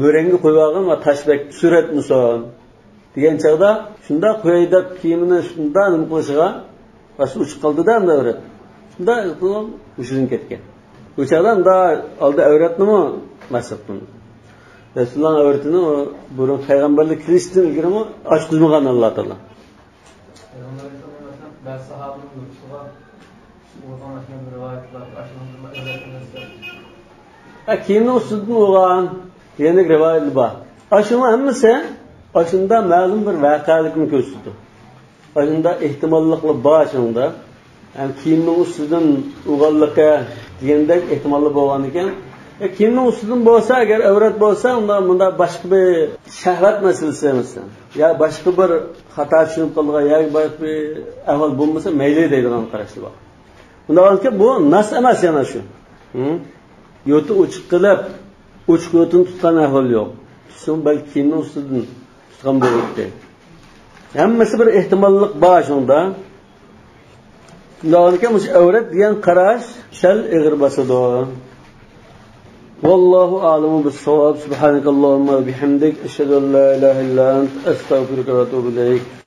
مۆرەڭگە قويۇۋالغىن، ما، تاش بەك سۈرەتمىسۇن» دېگەن چاغدا، شۇنداق قوياي دەپ كىيىمىنى شۇنداق نېمە قىلىشىغا، باشتا ئۇچۇپ قالدى-دە، ئەمدى ئەۋرەت. شۇنداق قىلىپ ھوشىدىن كەتكەن. ئۇ چاغدا ئەمدى ئالدى ئەۋرەتنىمۇ مەسخىرە قىلدى. رەسۇلۇللانىڭ ئەۋرىتىنى ئۇ بۇرۇن پەيغەمبەرلىك كېلىشتىن ئىلگىرىمۇ ئاچقۇزمىغان ئاللا تائالا. پەيغەمبەر ئەلەيھىسسالام بەزى ساھابىنىڭ نۇتقىغا ئۇرغان ئەھكام رىۋايەت قىلار، ئاشۇنىڭ ئەۋرەت ئەمەس دەپ. ھە، كىيىمنىڭ ئۈستىدىن ئۇرغان دېگەندەك رىۋايەتلەر بار. ئاشۇنىڭ ھەممىسى ئاشۇنداق مەلۇم بىر ۋەقەلىكنى كۆرسىتىدۇ. ئاشۇنداق ئېھتىماللىقلار بار شۇنىڭدا. يەنى كىيىمنىڭ ئۈستىدىن ئۇرغانلىقى دېگەندەك ئېھتىماللار بولغان ئىكەن. ئە، كىيىمنىڭ ئۈستىدىن بولسا، ئەگەر ئەۋرەت بولسا، ئۇندا مۇندا باشقا بىر شەھۋەت مەسىلىسى، مەسىلەن، يا باشقا بىر خاتا چۈشىنىپ قالغان، يا باشقا بىر ئەھۋال بولمىسا مەيلى دەيدىغان قاراشلار بار. ئۇنداق بولغانكەن، بۇ ناس ئەمەس يەنە شۇ. ھە؟ يوتى ئوچۇق قىلىپ، ئوچۇق يوتىنى تۇتقان ئەھۋال يوق. تۇتسىمۇ بەلكى كىيىمنىڭ ئۈستىدىن تۇتقان بولاتتى. ھەممىسى بىر ئېھتىماللىق بار شۇنىڭدا. شۇنداق بولغاندىكىن مۇشۇ ئەۋرەت دېگەن قاراش سەل ئېغىر باسىدۇ. والله أعلم بالصواب. سبحانك اللهم وبحمدك، أشهد أن لا إله إلا أنت، أستغفرك وأتوب إليك.